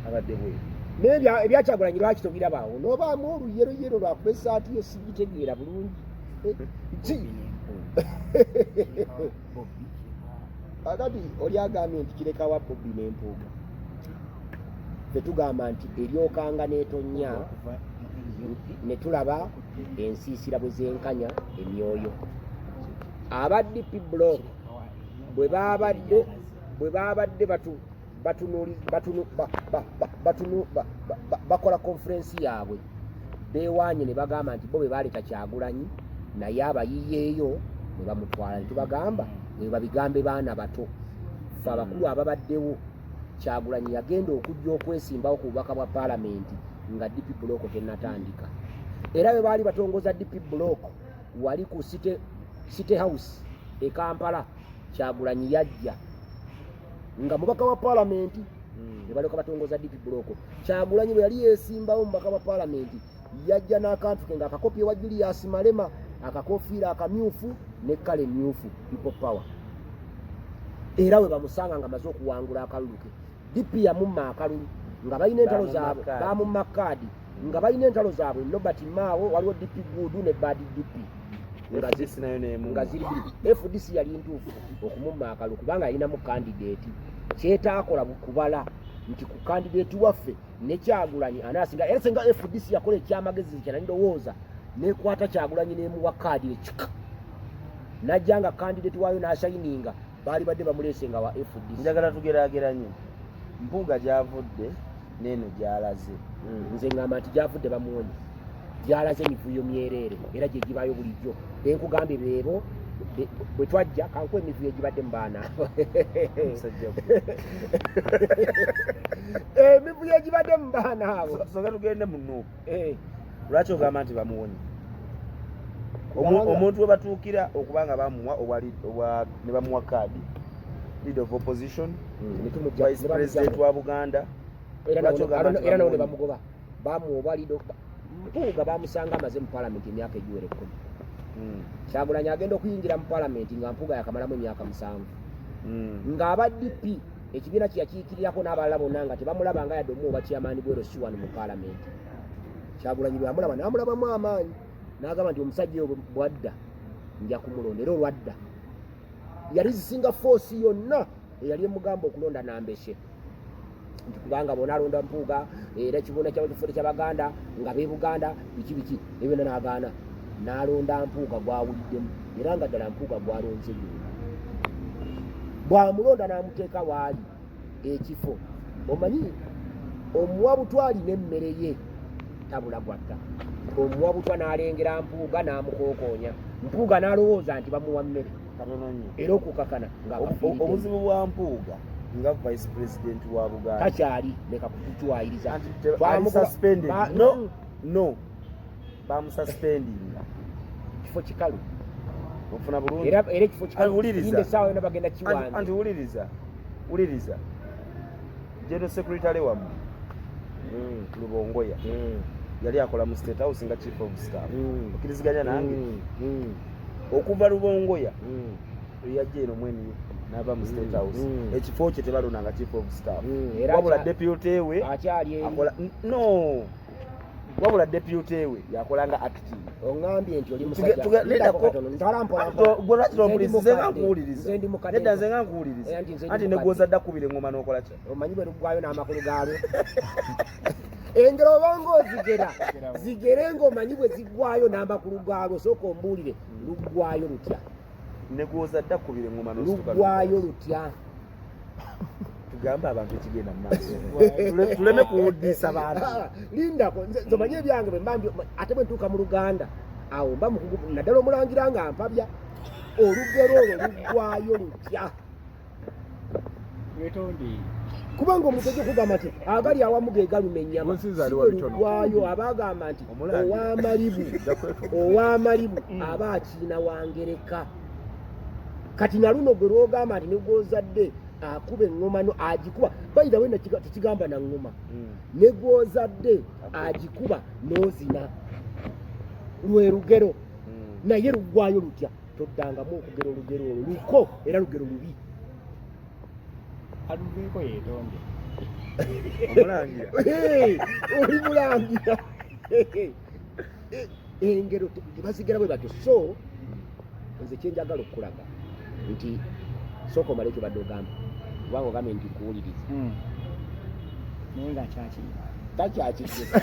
Abadde bweru. Naye ebyakyagulanyi lwaki tobirabaawo nobaamu oluyeroyero lwakuba esaati yo sigitegeera bulungi. Ki? Kakati oli agambye nti kirekawa Bobi n'Empuuga. Ffe tugamba nti eryokanga n'etonnya ne tulaba ensiisira bwe zenkanya emyoyo. Aba DP Block bwe babadde batu batunuli batunu ba, ba, ba, batunu ba, ba, ba, bakola conference yaabwe, beewaanye ne bagamba nti bo bwe baleeta Kyagulanyi naye abayiyeeyo ne bamutwala. Ne tubagamba bwe babigambe baana bato, ffe abakulu ababaddewo. Kyagulanyi yagenda okujja okwesimbawo ku bubaka bwa paalamenti nga DP Block tennatandika, era bwe baali batongoza DP Block wali ku City House e Kampala, Kyagulanyi yajja nga mubaka wa paalamenti ne balyoka batongoza DP Block. Kyagulanyi bwe yali yeesimbawo mubaka wa paalamenti, yajja n'akantu ke ng'akakopi ewa Julius Malema, akakofiira akamyufu ne kkala emyufu, People Power. Era we bamusanga nga amaze okuwangula akalulu ke, DP yamumma akalulu nga balina entalo zaabwe, bamumma kaadi nga balina entalo zaabwe. Norbert Mao, waliwo DP good ne bad DP nga ziri bbiri. FDC yali ntuufu okumumma akalulu kubanga yalinamu candidate kyetaakola kubala nti ku candidate waffe ne Kyagulanyi anaasinga. Era senga FDC yakola ekyamagezi kyanali ndowooza nekwata Kyagulanyi nemuwa kaadi ekika najja nga candidate waayo n'ashayininga, baali badde bamuleese nga wa FDC. Njagala tugeraageranye Mpuuga gyavudde n'eno gy'alaze. Nze ngamba nti gyavudde bamuwonye, gyalaze emivuyo myereere era gye gibaayo bulijjo. Benkugambye beebo bwe twajja kankuwa emivuyo egibadde mu baana, emivuyo egibadde mu baana abo. Soka tugende mu NUP. Lwaki ogamba nti bamuwonye? Omuntu we batuukira okuba nga bamuwa ne bamuwa kaadi leader of opposition, vice president wa Buganda. Era nawo ne bamugoba, bamuwa obwa leader. Mpuuga bamusanga amaze mu palamenti emyaka egiwera 10. Kyagulanyi agenda okuyingira mu palamenti nga Mpuuga yakamalamu emyaka 7, ng'aba DP ekibiina kye yakiikirirako n'abalala bonna nga tebamulaba nga yadde omuwa obwa chairman bwero si wano mu palamenti. Kyagulanyi bwe yamulaba n'amulabamu amaanyi n'agamba nti omusajja oyo bwadda nja kumulonda. Era olwadda yali zisinga force yonna eyali emugamba okulonda Nambeshe nti kubanga bona alonda Mpuuga era ekibuuna kyabakifute kyabaganda nga be Buganda biki biki ebyo byonna, n'agaana n'alonda Mpuuga gwawuliddemu. Era nga ddala Mpuuga gwalonze yonna bw'amulonda n'amuteeka waali ekifo. Omanyi omuwa butwa alina emmere ye tabula gwatta. Omuwa butwa n'alengera Mpuuga n'amukookoonya, Mpuuga n'alowooza nti bamuwa mmere. Katono nnyo. Era okukakana ng'akafiiriddemu. Obuzibu bwa Mpuuga nga vice president wa Buganda takyali, leka kututwayiriza. Anti ali suspended. No, bamususpendinga. Kifo kikalu. Ofuna bulungi. Era ekifo kikalu. Wuliriza. Yinda essaawa yonna bagenda kiwanga. Anti wuliriza, wuliriza, general secretary wammwe Lubongoya yali akola mu State House nga chief of staff. Okkiriziganya nange? Okuva Lubongoya yajja eno mwemi n'ava mu State House, ekifo kye tebalonanga chief of staff. Era wabula deputy we akyali eri. Akola no, wabula deputy we yakolanga acting. Oŋŋambye nti oli musajja. Lindako katono, ntwala mpola mpola. Gwe lwaki Nze ndi tompuliriza? Nze nga mukadde. nkuwuliriza. Nze ndi mukadde. Nedda, nze nga nkuwuliriza. Anti nze ndi Anti mukadde. negwozadde akubira eŋŋoma n'okola ki? Omanyi bwe luggwayo n'amakulu gaalwo. Engero obanga ozigera, zigere ng'omanyi bwe ziggwayo n'amakulu gaalwo. Sooka ombuulire, luggwayo lutya? Negwozadde akubira eŋŋoma n'osituka. Luggwayo lutya? Tugambe abantu ekigenda mu maaso. Tuleme kuwuddisa bantu. Ah, lindako, nze omanyi ebyange bwe mba ate bwe ntuuka mu Luganda awo mba mukugu, naddala omulangira nga mpabya. Olugero olwo luggwayo lutya? Wetonde. Kubanga omuntu ojja okugamba nti agali awamu ge galuma ennyama. Nkurunziza ali Si wa bwe bitono. luggwayo. Abagamba nti Omulangira. ow'amalibu Nja kwetonda. ow'amalibu aba akiina wangereka. Kati naluno gwe lwogamba nti negwozadde akuba eŋŋoma no agikuba bayira we tekigamba na ŋŋoma, negwozadde agikuba n'ozina, lwe lugero. Naye luggwayo lutya? Toddangamu okugera olugero olwo, luko era lugero lubi. Aluveeko yeetonde. Omulangira. Oli mulangira. Engero tebazigera bwe batyo. So nze kyenjagala okukulaga nti sooka omale ekyo badde ogamba, kubanga ogambye nti kuwuliriza. Naye nga kyakiyina. Takyakijjuka.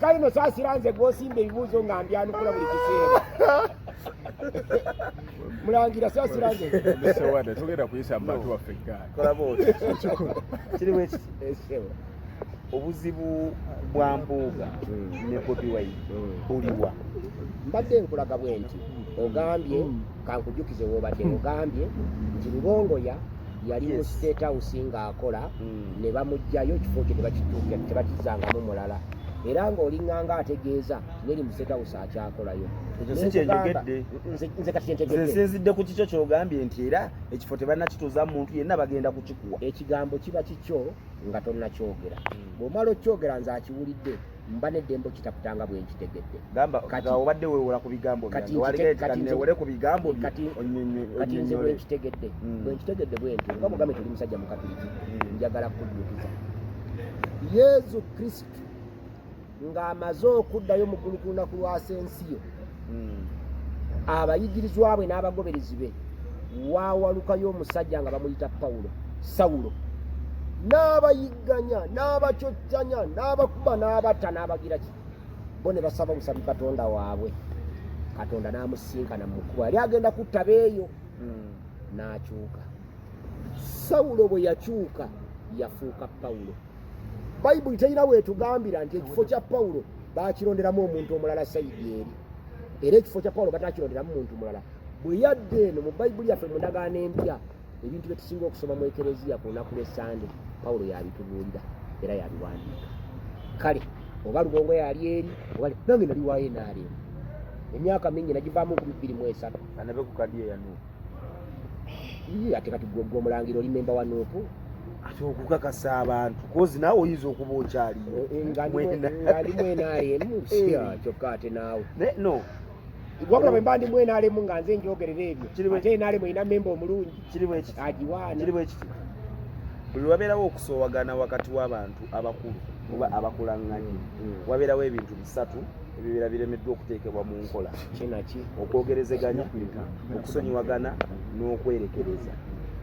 Kale no saasira nze gwosimba ebibuuzo nga mbyanukula buli kiseera. Mulangira, saasira nze. Sewada tugenda kuyisa mu bantu baffe eggaali. Kolaba oti kiri bwe kiti. Esebo. Obuzibu bwa Mpuuga ne Bobi Wine buliwa? Mbadde nkulaga bwe nti ogambye, kankujjukize woobadde ogambye nti Lubongoya yali mu State House ng'akola, ne bamuggyayo, ekifo kye tebakizzangamu mulala, era ng'oliŋŋanga ategeeza neri mu State House akyakolayo. Ekyo si kyenjogedde. Nze kati Nze kyentegedde. Nsinzidde ku kikyo kyogambye nti era ekifo tebannakituuza muntu yenna, bagenda kukikuwa. Ekigambo kiba kikyo nga tonnakyogera. Bw'omala okyogera, nze akiwulidde mba n'eddembe okitaputanga bwe nkitegedde. Gamba Kati- nga obadde weewola ku bigambo Kati byange waligee kati newole ku bigambo byo. Kati nze Onnyonnyole. bwenkitegedde, bwenkitegedde bwe ntyo, nga bwogambye toli musajja mukatuliki, njagala kukujjukiza Yesu Kristu ng'amaze okuddayo mu ggulu ku lunaku lwa Asensiyo, abayigirizwa bwe n'abagoberezi be waawalukayo omusajja nga bamuyita Pawulo, Sawulo, n'abayigganya, n'abacoccanya, n'abakuba, n'abatta, n'abagira ki. Bo ne basaba busabi Katonda waabwe. Katonda n'amusinkana mu kkubo, yali agenda kutta beeyo, n'akyuka. Sawulo bwe yakyuka yafuuka Pawulo. Bayibuli terina weetugambira nti ekifo kya Pawulo bakironderamu omuntu omulala side eri, era ekifo kya Pawulo batakironderamu muntu mulala. Bwe yadda eno mu Bayibuli yaffe, mu Ndagaano Empya, ebintu bye tusinga okusoma mu ekereziya ku lunaku lw'Essande, Pawulo yabitubuulira era yabiwandiika. Kale oba Lubongo yali eri oba nange nali waayo enaaleemu emyaka mingi, nagivaamu 2003. Anabe ku kadi eya NUP. Ii, ate kati gwe omulangira oli memba wa NUP. Ate okukakasa abantu, kozi naawe oyinza okuba okyaliyo. Nga Mwena. ndi mu NRM kyokka ate naawe. No. Wabula bwe mba ndi mu NRM nga nze njogerera ebyo, Kiri ate NRM erina memba omulungi Kiri bwe kiti. agiwaana. Kiri bwe kiti: buli wabeerawo okusoowagana wakati w'abantu abakulu oba abakulaŋŋanye, wabeerawo ebintu bisatu ebibeera biremeddwa okuteekebwa mu nkola. Kinaki? Okwogerezeganya, okusonyiwagana n'okwerekereza,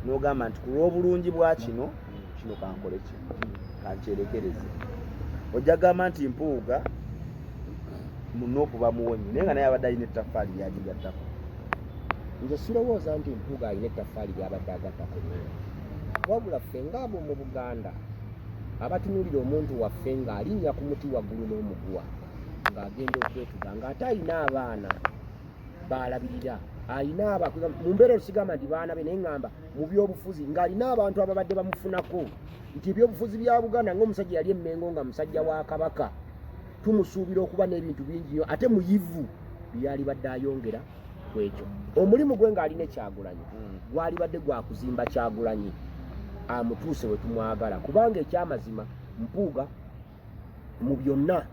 n'ogamba nti ku lw'obulungi bwa kino, kino kankole, kino kankyerekereze. Ojja gamba nti Mpuuga mu NUP bamuwonye, naye nga naye abadde alina ettaffaali lyagigattako. Nze sirowooza nti Mpuuga alina ettaffaali lyabadde agattako, wabula ffe ngaabo mu Buganda abatunuulira omuntu waffe ng'alinnya ku muti waggulu n'omuguwa ng'agenda okwetuga, ng'ate alina abaana balabirira, alina aba mu mbeera ero, sigamba nti baana be, naye ŋŋamba mu byobufuzi ng'alina abantu ababadde bamufunako nti ebyobufuzi bya Buganda, ng'omusajja yali Emmengo nga musajja wa Kabaka, tumusuubira okuba n'ebintu bingi nnyo, ate muyivu, byali badde ayongera ku ekyo. Omulimu gwe ng'alina Ekyagulanyi gwali badde gwa kuzimba Kyagulanyi amutuuse we tumwagala, kubanga ekyamazima Mpuuga mu byonna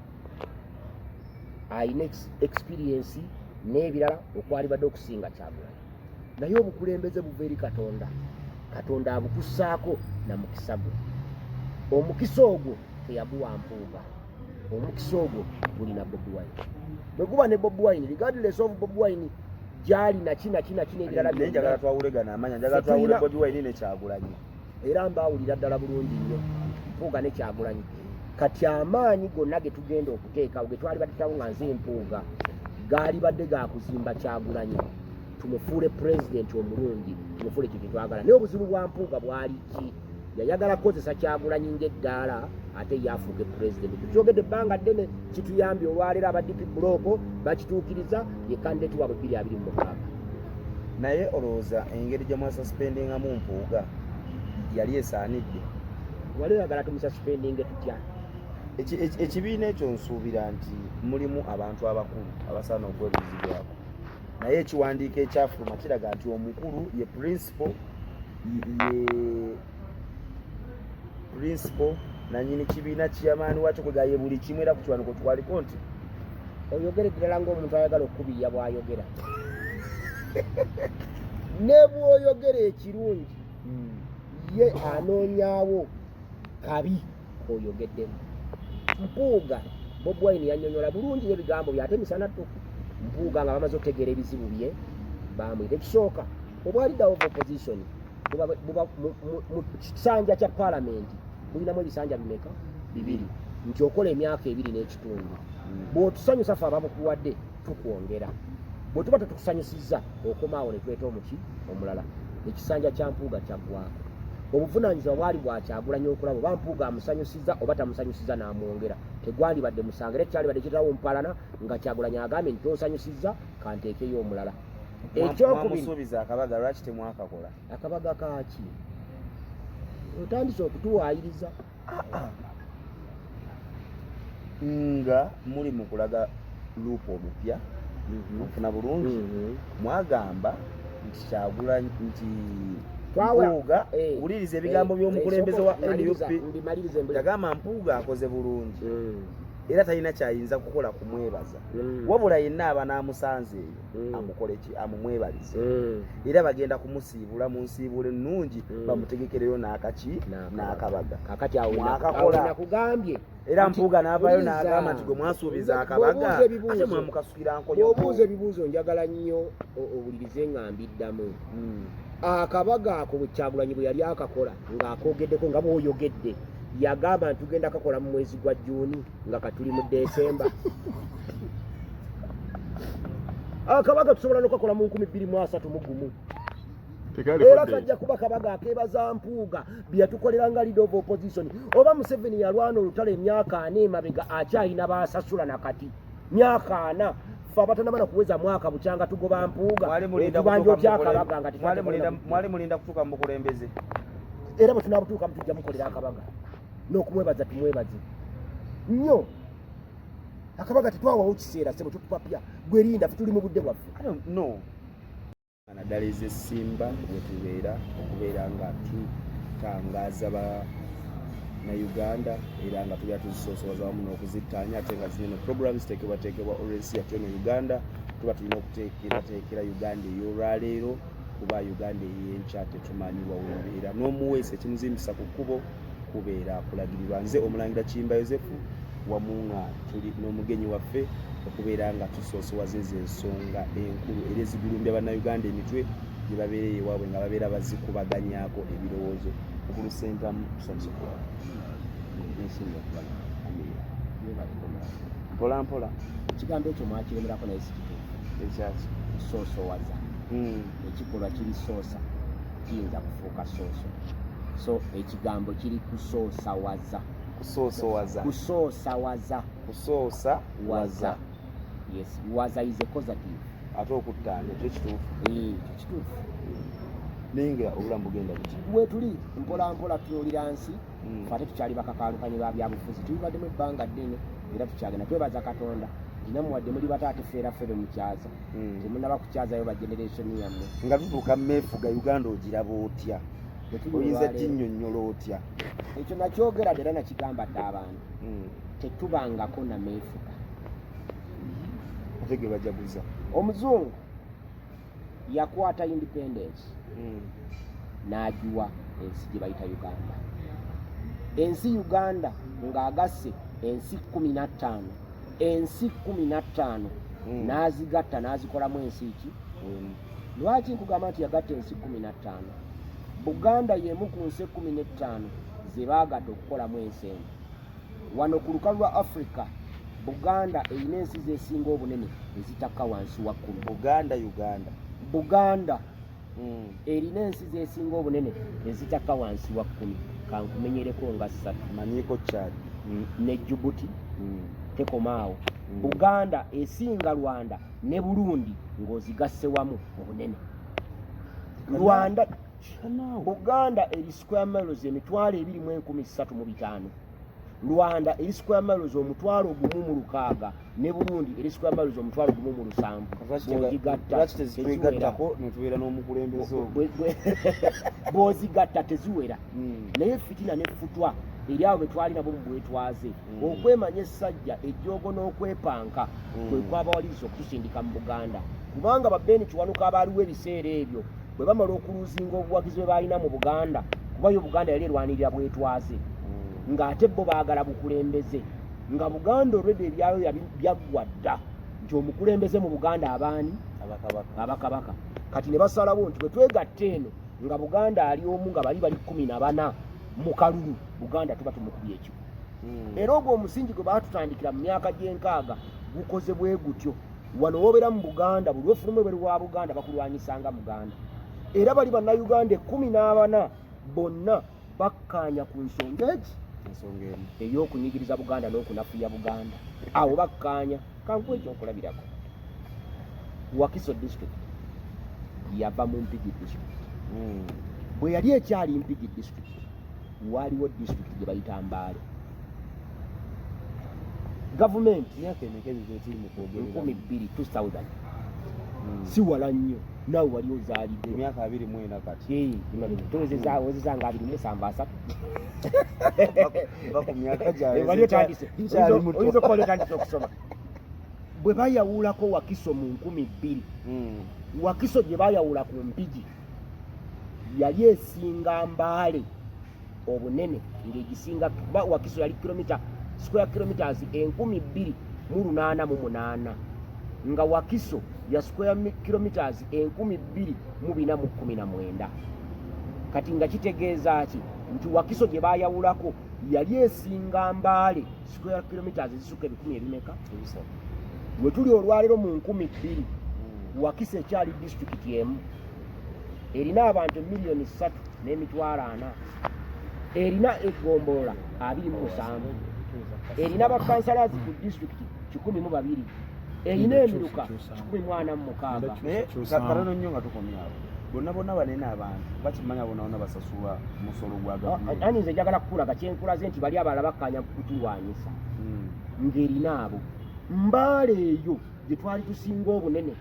alina experience n'ebirala okwali badde okusinga Kyagulanyi, naye obukulembeze buva eri Katonda. Katonda abukussaako na mukisa gwe. Omukisa ogwo teyaguwa Mpuuga, omukisa ogwo gulina Bobi Wine. Bwe guba ne Bobi Wine, regardless of Bobi Wine gyali naki naki naki n'ebirala Naye njagala byonna. twawulegana amanya, njagala Ffe twawule tulina- Bobi Wine ne Kyagulanyi. Era mbaawulira ddala bulungi nnyo, Mpuuga ne Kyagulanyi. Kati amaanyi gonna ge tugenda okuteekawo, ge twali batutawo nga nze Mpuuga, gaali badde gakuzimba Kyagulanyi, tumufuule pulezidenti omulungi, tumufuule kye twagala. Naye obuzibu bwa Mpuuga bwali ki? Yayagala kukozesa Kyagulanyi ng'eddaala ate ye afuuke pulezidenti. Tukyogedde ebbanga ddene, kituyambye olwaleero aba DP Bloc bakituukiriza, ye kandidate waabwe 2026. Naye olowooza engeri gye mwasuspendingamu Mpuuga yali esaanidde? Wali oyagala tumususpendinge tutya? Ekibiina ekyo nsuubira nti mulimu abantu abakulu abasaana okwebuuzibwako, naye ekiwandiiko ekyafuluma kiraga nti omukulu ye principal, ye principal nanyini kibiina, chairman wakyo, kwegaye buli kimu, era ku kiwandiiko twaliko nti Oyogere ddala ng'omuntu ayagala okukubiya bw'ayogera. Ne bw'oyogera ekirungi, Ye anoonyaawo kabi koyogeddemu. Mpuuga, Bobi Wine yannyonnyola bulungi ebigambo bye ate misana ttuku. Mpuuga nga bamaze okutegeera ebizibu bye bamuyita. Ekisooka, obwa leader of opposition buba mu kisanja kya paalamenti bulinamu ebisanja bimeka? Bibiri. Nti okola emyaka 2 n'ekitundu. Bw'otusanyusa ffe ababukuwadde tukwongera, bwe tuba tetukusanyusizza okomaawo ne tuleeta omuki omulala. Ekisanja kya Mpuuga kyaggwako. Obuvunaanyizibwa bwali bwa Kyagulanyi okulaba oba Mpuuga amusanyusizza oba tamusanyusizza n'amwongera. Tegwandibadde musango era kyalibadde kitawo mpalana nga Kyagulanyi agambye nti tonsanyusizza kanteekeyo omulala. Ekyokubiri, mwamusuubiza akabaga, lwaki temwakakola? Akabaga kaaki? Otandise okutuwaayiriza. Nga muli mu kulaga LOP omupya, ofuna bulungi, mwagamba nti Kyagulanyi nti Mpuuga, wuliriza ebigambo by'omukulembeze wa NUP, mbimalirize mbuli. Yagamba Mpuuga akoze bulungi era talina kyayinza kukola kumwebaza, wabula yenna aba n'amusanze eyo amukole ki? Amumwebalize, era bagenda kumusiibula mu nsiibula ennungi, bamutegekereyo n'akaki? N'akabaga. Kakati awo Mwakakola. awo nakugambye Era nti Mpuuga n'avaayo wuliriza, n'agamba nti gwe mwasuubiza bw'obuuza akabaga ate ebibuuzo, mwamukasukira nkonyogo. Bw'obuuza ebibuuzo njagala nnyo owulirize nga mbiddamu. Akabaga ako bwe Kyagulanyi bwe yali akakola ng'akoogeddeko nga bw'oyogedde, yagamba nti tugenda kakola mu mwezi gwa Juuni nga katuli mu Desemba. Akabaga tusobola n'okukakola mu 2031. Era kajja kuba kabaga akeebaza Mpuuga bye yatukolera nga leader of opposition. Oba Museveni yalwana olutalo emyaka 40 emabega, akyalina baasasula nakati myaka 40. Ffe abatanamala kuweza mwaka bukyanga tugoba Mpuuga, Mwali mulinda otubanja kutuuka otya mu bukulembeze? akabaga nga Mwali mulinda kutuuka mu bukulembeze? Era bwe tunaabutuukamu tujja mukolera akabaga n'okumwebaza tumwebaze nnyo. Akabaga tetwawawo kiseera, sebo, tutupapya. Gwerinda, ffe tuli mu budde bwaffe. I don't know. Naddala ez'essimba wetubeera okubeera nga tutangaaza bannayuganda era nga tubeera tuzisoosowaza wamu n'okuzittaanya, ate nga zino program ziteekebwateekebwa olw'ensi yaffe eno Uganda. Tuba tulina okuteekerateekera Uganda ey'olwaleero, kuba Uganda ey'enkya tetumanyi waweebeera. N'omuweesi ekimuzimbisa ku kkubo kubeera kulagirirwa. Nze Omulangira Kiyimba Yosefu, wamu nga tuli n'omugenyi waffe okubeera nga tusoosowaza ezo ensonga enkulu era ezigulumbya bannayuganda emitwe gye babeera ewaabwe nga babeera bazikubaganyaako ebirowoozo. Mukulu Sentamu, tusanyuse okulaba. Nesinga okuba nakumirira. Mpola mpola. Ekigambo ekyo mwakiremerako, naye si kituufu. Ekyaki? Kusoosowaza. Ekikolwa kiri soosa, kiyinza kufuuka sooso. So ekigambo kiri kusoosawaza. Kusoosowaza. Kusoosawaza. Kusoosa. Waza, yes, waza is a causative. Ate okuttaanya kyo kituufu? Eh, ekyo kituufu. Naye nga obulamu bugenda buki? Wetuli mpola mpola tutunuulira nsi. Fe ate tukyali bakakaalukanyi ba byabufuzi, tubibaddemu ebbanga ddene era tukyagenda. Twebaza Katonda nti muli bato, ate feera ffe bemukyaza. Temunaba kukyazayo ba generation yammwe. Nga tutuuka meefuga Uganda, ogiraba otya? Bwe tuli Oyinza olwaleero, ginnyonnyola otya? Ekyo nakyogera dda era nakigamba dda abantu, tetubangako na meefuga. Ate ge bajaguza? Omuzungu yakwata independence n'agiwa ensi gye bayita Uganda. Ensi Uganda ng'agasse ensi 15, ensi 15 n'azigatta n'azikolamu ensi ki? Lwaki nkugamba nti yagatta ensi 15? Buganda y'emu ku nsi 15 ze baagatta okukolamu ensi eno. Wano ku lukalu lwa Africa, Buganda erina ensi zesinga obunene ezitakka wansi wa 10. Buganda, Uganda? Buganda erina ensi zesinga obunene ezitakka wansi wa 10. Kankumenyereko nga ssatu. Manyiiko Chad. Ne Djibouti. Tekomaawo. Buganda esinga Rwanda ne Burundi ng'ozigasse wamu obunene. Rwanda, Buganda eri square miles 23,305, Rwanda eri square miles 1,060, ne Burundi eri square miles 1,070. Bw'ogigatta Lwaki teziwera. tezitwegattako netubeera n'omukulembeze ogwo? Bw'ozigatta teziwera. Naye fitina nefutwa eri abo betwali nabo mu bwetwaze, okwemanya essajja, ejjoogo n'okwepanka kwe kwabawaliriza okutusindika mu Buganda, kubanga ba Ben Kiwanuka abaaliwo ebiseera ebyo bwe bamala okuluuzinga obuwagizi bwe baalina mu Buganda, Kuba yo Buganda yali erwanirira bwetwaze, ng'ate bo baagala bukulembeze, nga Buganda olwedde ebyayo byaggwa dda nti omukulembeze mu Buganda abaani? Abakabaka. Abakabaka. Kati ne basalawo nti bwe twegatta eno nga Buganda ali omu, nga bali bali 14 mu kalulu, Buganda tuba tumukubye ekyo. Era ogwo omusingi gwe baatutandikira mu myaka gy'enkaaga gukoze bwe gutyo. Wano wobeera mu Buganda, buli lwofuluma ebweru wa Buganda bakulwanyisanga Muganda. Era bali Bannayuganda 14 bonna bakkaanya ku nsonga egi, ensonga emu ey'okunyigiriza Buganda n'okunafuya Buganda. Awo bakkaanya. Kankuwa ekyokulabirako, Wakiso District yava mu Mpigi District. Bwe yali ekyali Mpigi District, waaliwo district gye bayita Mbaale. Gavumenti Myaka emeka ebyo gyetuli mu kwogerera? 2000, 2000. Si wala nnyo, naawe wali ozaaliddwa. Emyaka 24 kati. Towezeza nga 27, 30. Va ku myaka gyange. Wali otandise Nkyali muto. Oyinza okuba wali otandise okusoma bwe bayawulako Wakiso mu 2000. Wakiso gye bayawula ku Mpigi yali esinga Mbaale obunene, ng'egisinga, kuba Wakiso yali kilomita, square kilometers 2888, nga Wakiso ya square kilometers 2419. Kati nga kitegeeza ki? Nti Wakiso gye bayawulako yali esinga Mbaale square kilometers ezisukka ebikumi ebimeka? 300. We tuli olwaleero mu 2000, Wakiso ekyali disitulikiti emu, erina abantu 3,400,000, erina eggombolola 27, erina bakansalazi ku disitulikiti 102, erina emiruka 146. Naye katono nnyo nga tukomyawo, bonna bonna banene, abantu bakimanya, bonna bonna basasulwa musolo gwa gavumenti. Ani nze njagala kukulaga kyenkulaze nti bali abalala bakkaanya kutulwanyisa. Ng'erina abo Mbaale eyo gye twali tusinga obunene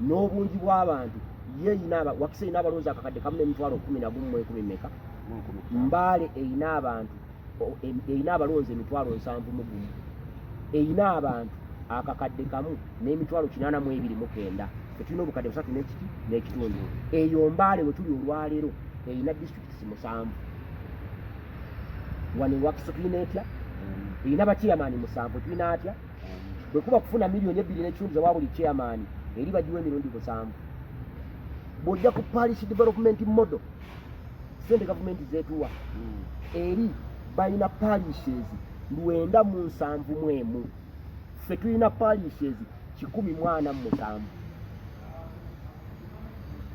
n'obungi bw'abantu, ye erina Wakiso erina abalonzi 1,111 000 meka? Mu 15,000. Mbaale erina abantu erina abalonzi 71,000, erina abantu 1,882,900. Ffe tulina 300,000 n'ekiti n'ekitundu. Eyo Mbaale we tuli olwaleero erina disitulikiti 7. Wano ewakiso tulina etya? Erina bachairman 7. Tulina atya? Bwe kuba kufuna 2.5 million zawa buli chairman, eri bagiwa emirundi 7. Bw'ojja ku parish development model, sente gavumenti zetuwa, eri balina parishes 971, ffe tulina parishes 147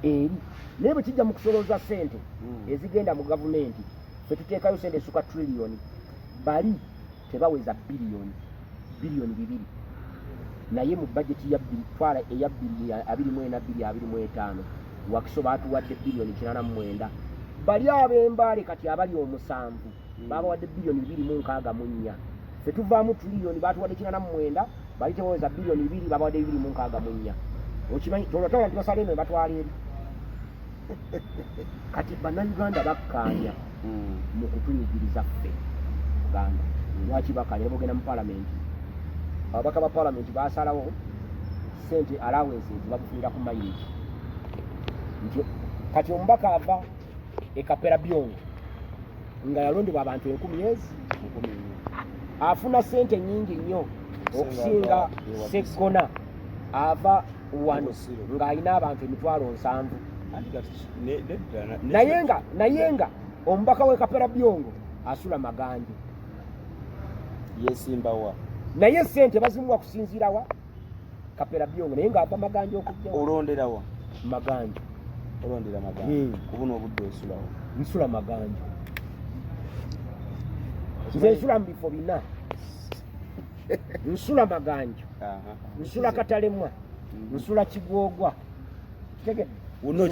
eri. Naye bwe kijja mu kusolooza sente ezigenda mu gavumenti, ffe tuteekayo sente essuka triliyoni, bali tebaweza biliyoni, biliyoni 2. Naye mu bajeti ya bbiri twala eya 2024 2025, Wakiso baatuwadde biliyoni 89. Bali ab'Embaale kati abali 7 babawadde biliyoni 264. Ffe tuvaamu triliyoni, baatuwadde 89, bali tebaweza biliyoni 2, babawadde 264. Okimanyi tolwatwala nti basala eno ne batwala eri. Kati Bannayuganda bakkaanya mu kutunyigiriza ffe Uganda. Lwaki bakkaanya? Ne bogenda mu palamenti, ababaka ba palamenti basalawo sente allowances babufunira ku mileage, nti kati omubaka ava e Kapera Byongo nga yalondebwa abantu 1000 ezi 4,000. Afuna sente nyingi nnyo okusinga Seggona ava wano Busiro. ng'alina abantu 70,000. Anti kati nedda Naye nga omubaka w'e Kapera Byongo asula Maganjo. Yesimbawa. Naye sente bazimuwa kusinziirawa? Kapera Byongo, naye ng'ava Maganjo okujja. Olonderawa? Maganjo. Olondera Maganjo? Kubuno obudde osulawo? Nsula Maganjo. Nze nsula mu bifo bina: nsula Maganjo, nsula Katalemwa, nsula Kigwogwa. Kitegedde? Wonna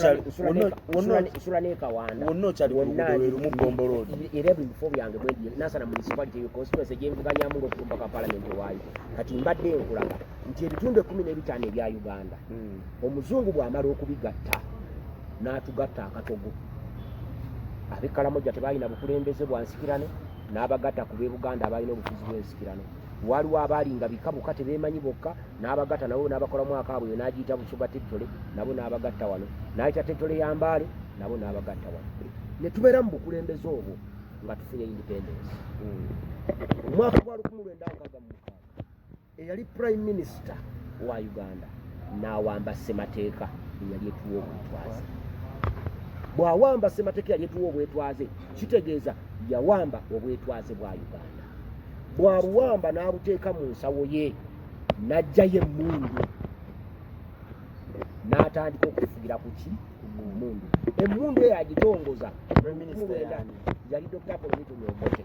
Nsula n'Ekawanda. Wonna okyali ku Wonna luguudo lwe lumu, Bombo Road. Era buli bifo byange bwendi Nansana Municipality, eyo constituency gyenvuganyamu ng'okutumbaka palamenti waayo. Kati mbadde nkulaga nti ebitundu 15 ebya Uganda, omuzungu bw'amala okubigatta n'atugatta akatogo, ab'e Kalamoja tebalina bukulembeze bwa nsikirano, n'abagatta ku b'e Buganda abalina obufuzi bw'ensikirano. Waliwo abaali nga bika bokka tebeemanyi bokka, n'abagatta nabo n'abakolamu akaabwe, n'agiyita Busoga territory, nabo n'abagatta wano, n'ayita territory ya Mbaale, nabo n'abagatta wano. Ne tubeera mu bukulembeze obwo nga tufunye independence. Omwaka gwa 1966, eyali prime minister wa Uganda n'awamba ssemateeka eyali etuwa obwetwaze. Bw'awamba ssemateeka eyali etuwa obwetwaze, kitegeeza yawamba obwetwaze bwa Uganda. Bw'abuwamba n'abuteeka mu nsawo ye, n'ajjayo emmundu n'atandika okufugira ku ki? Ku mmundu. Emmundu eyo agitongoza Prime Minister yani? Yali Dr. Apollo Milton Obote.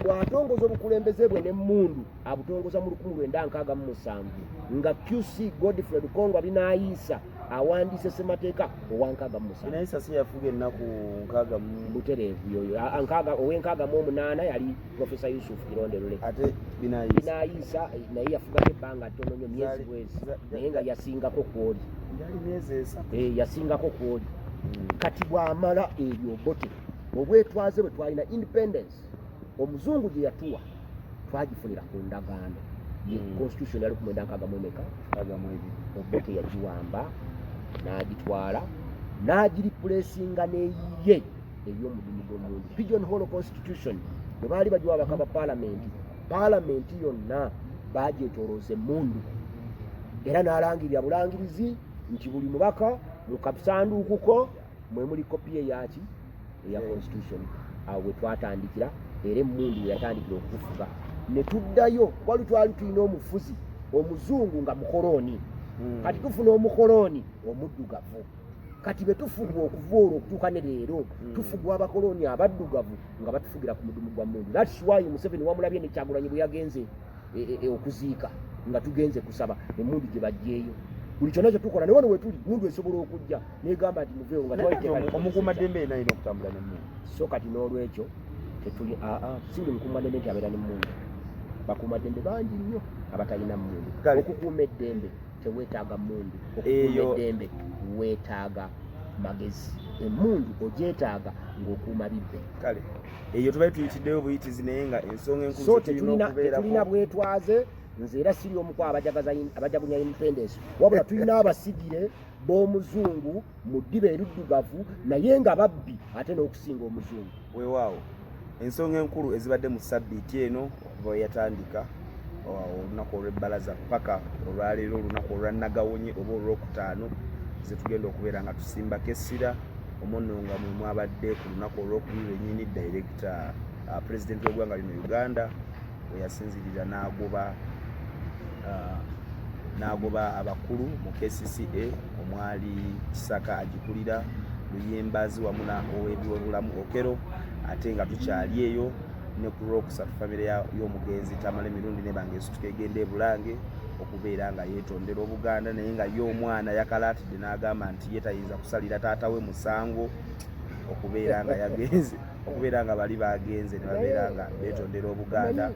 Bw'atongoza obukulembeze bwe n'emmundu, abutongoza mu 1967 nga QC Godfrey Lukongwa Binayiisa awandiise ssemateeka owa 67. Binayiisa si yafuga ennaku nkaaga mu Butereevu yoyo. Nkaaga, ow'e68 yali Profesa Yusuf Kironde Lule. Ate Binayiisa? Binayiisa naye yafugako ebbanga ttono nnyo, myezi bwezi, naye nga yasingako kwoli. Yali myezi 3. Yasingako kwoli. Kati bw'amala ebyo Obote, obwetwaze bwe twalina, independence omuzungu gye yatuwa, twagifunira ku ndagaano ye constitution yali kumwenda nkaaga mu emeka? 62. Obote yagiwamba n'agitwala n'agireplacinga n'eyiye ey'omudumu gw'omundu, Pigeon Hole Constitution. Bwe baali bagiwa ababaka ba paalamenti, paalamenti yonna bagyetolooza emmundu, era n'alangirira bulangirizi nti buli mubaka mu kasanduuku ko mwe muli kopi eyaki eya constitution. Awo we twatandikira, era emmundu we yatandikira okutufuga ne tuddayo. Wali twali tulina omufuzi omuzungu nga mukolooni. Kati tufuna omukolooni omuddugavu. Kati bwe tufugwa okuva olwo okutuuka ne leero, tufugwa abakoloni abaddugavu nga batufugira ku mudumu gwa mundu. That's why Museveni wamulabye ne Kyagulanyi bwe yagenze okuziika nga tugenze kusaba, emundu gye baggyeeyo. Buli kyonna kyetukola ne wano wetuli, mundu esobola okujja negamba nti muveewo nga twaliteeka. Omukuumaddembe yena alina okutambula n'emmundu? So kati n'olwekyo tetuli aa, si buli mukuumaddembe nti abeera n'emmundu. Bakuumaddembe bangi nnyo abatalina mmundu. Kale. Okukuuma eddembe teweetaaga mmundu. Okukuuma eddembe weetaaga magezi. Emmundu ogyetaaga ng'okuuma bibbe. Kale eyo tubali tuyitiddeyo buyitizi, naye nga ensonga enkulu So ze tulina tetulina okubeerako tetulina bwetwaze. Nze era siri omu ku abajagunya independence, wabula tulina abasigire b'omuzungu mu ddiba eriddugavu, naye nga babbi ate n'okusinga omuzungu. Weewaawo, ensonga enkulu ezibadde mu sabbiiti eno okuva we yatandika olunaku olw'ebbalaza paka olwaleero, olunaku olwa nagawonye oba olwokutaano, zetugenda okubeera nga tusimbako essira. Omwo nga mwe mwabadde ku lunaku olwokubiri lwennyini, director president w'eggwanga lino Uganda we yasinzirira n'agoba abakulu mu KCCA, omwali Kisaka agikulira, Luyimbazi wamu na ow'ebyobulamu Okero. Ate nga tukyali eyo, ne ku lwokusatu famire y'omugenzi Tamale Mirundi nebanga esituka egenda e Bulange okubeera nga yeetondera Obuganda, naye nga ye omwana yakalaatidde n'agamba nti ye tayinza kusalira taata we musango okubeera nga yagenze, okubeera nga bali bagenze ne babeera nga beetondera Obuganda,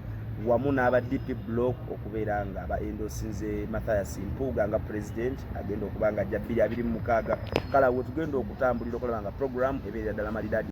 wamu n'aba DP Block okubeera nga ba endorsinze Mathias Mpuuga nga president agenda okuba nga ajja 2026. Kale awo tugenda okutambulira okulaba nga program ebeerera ddala malidaadi.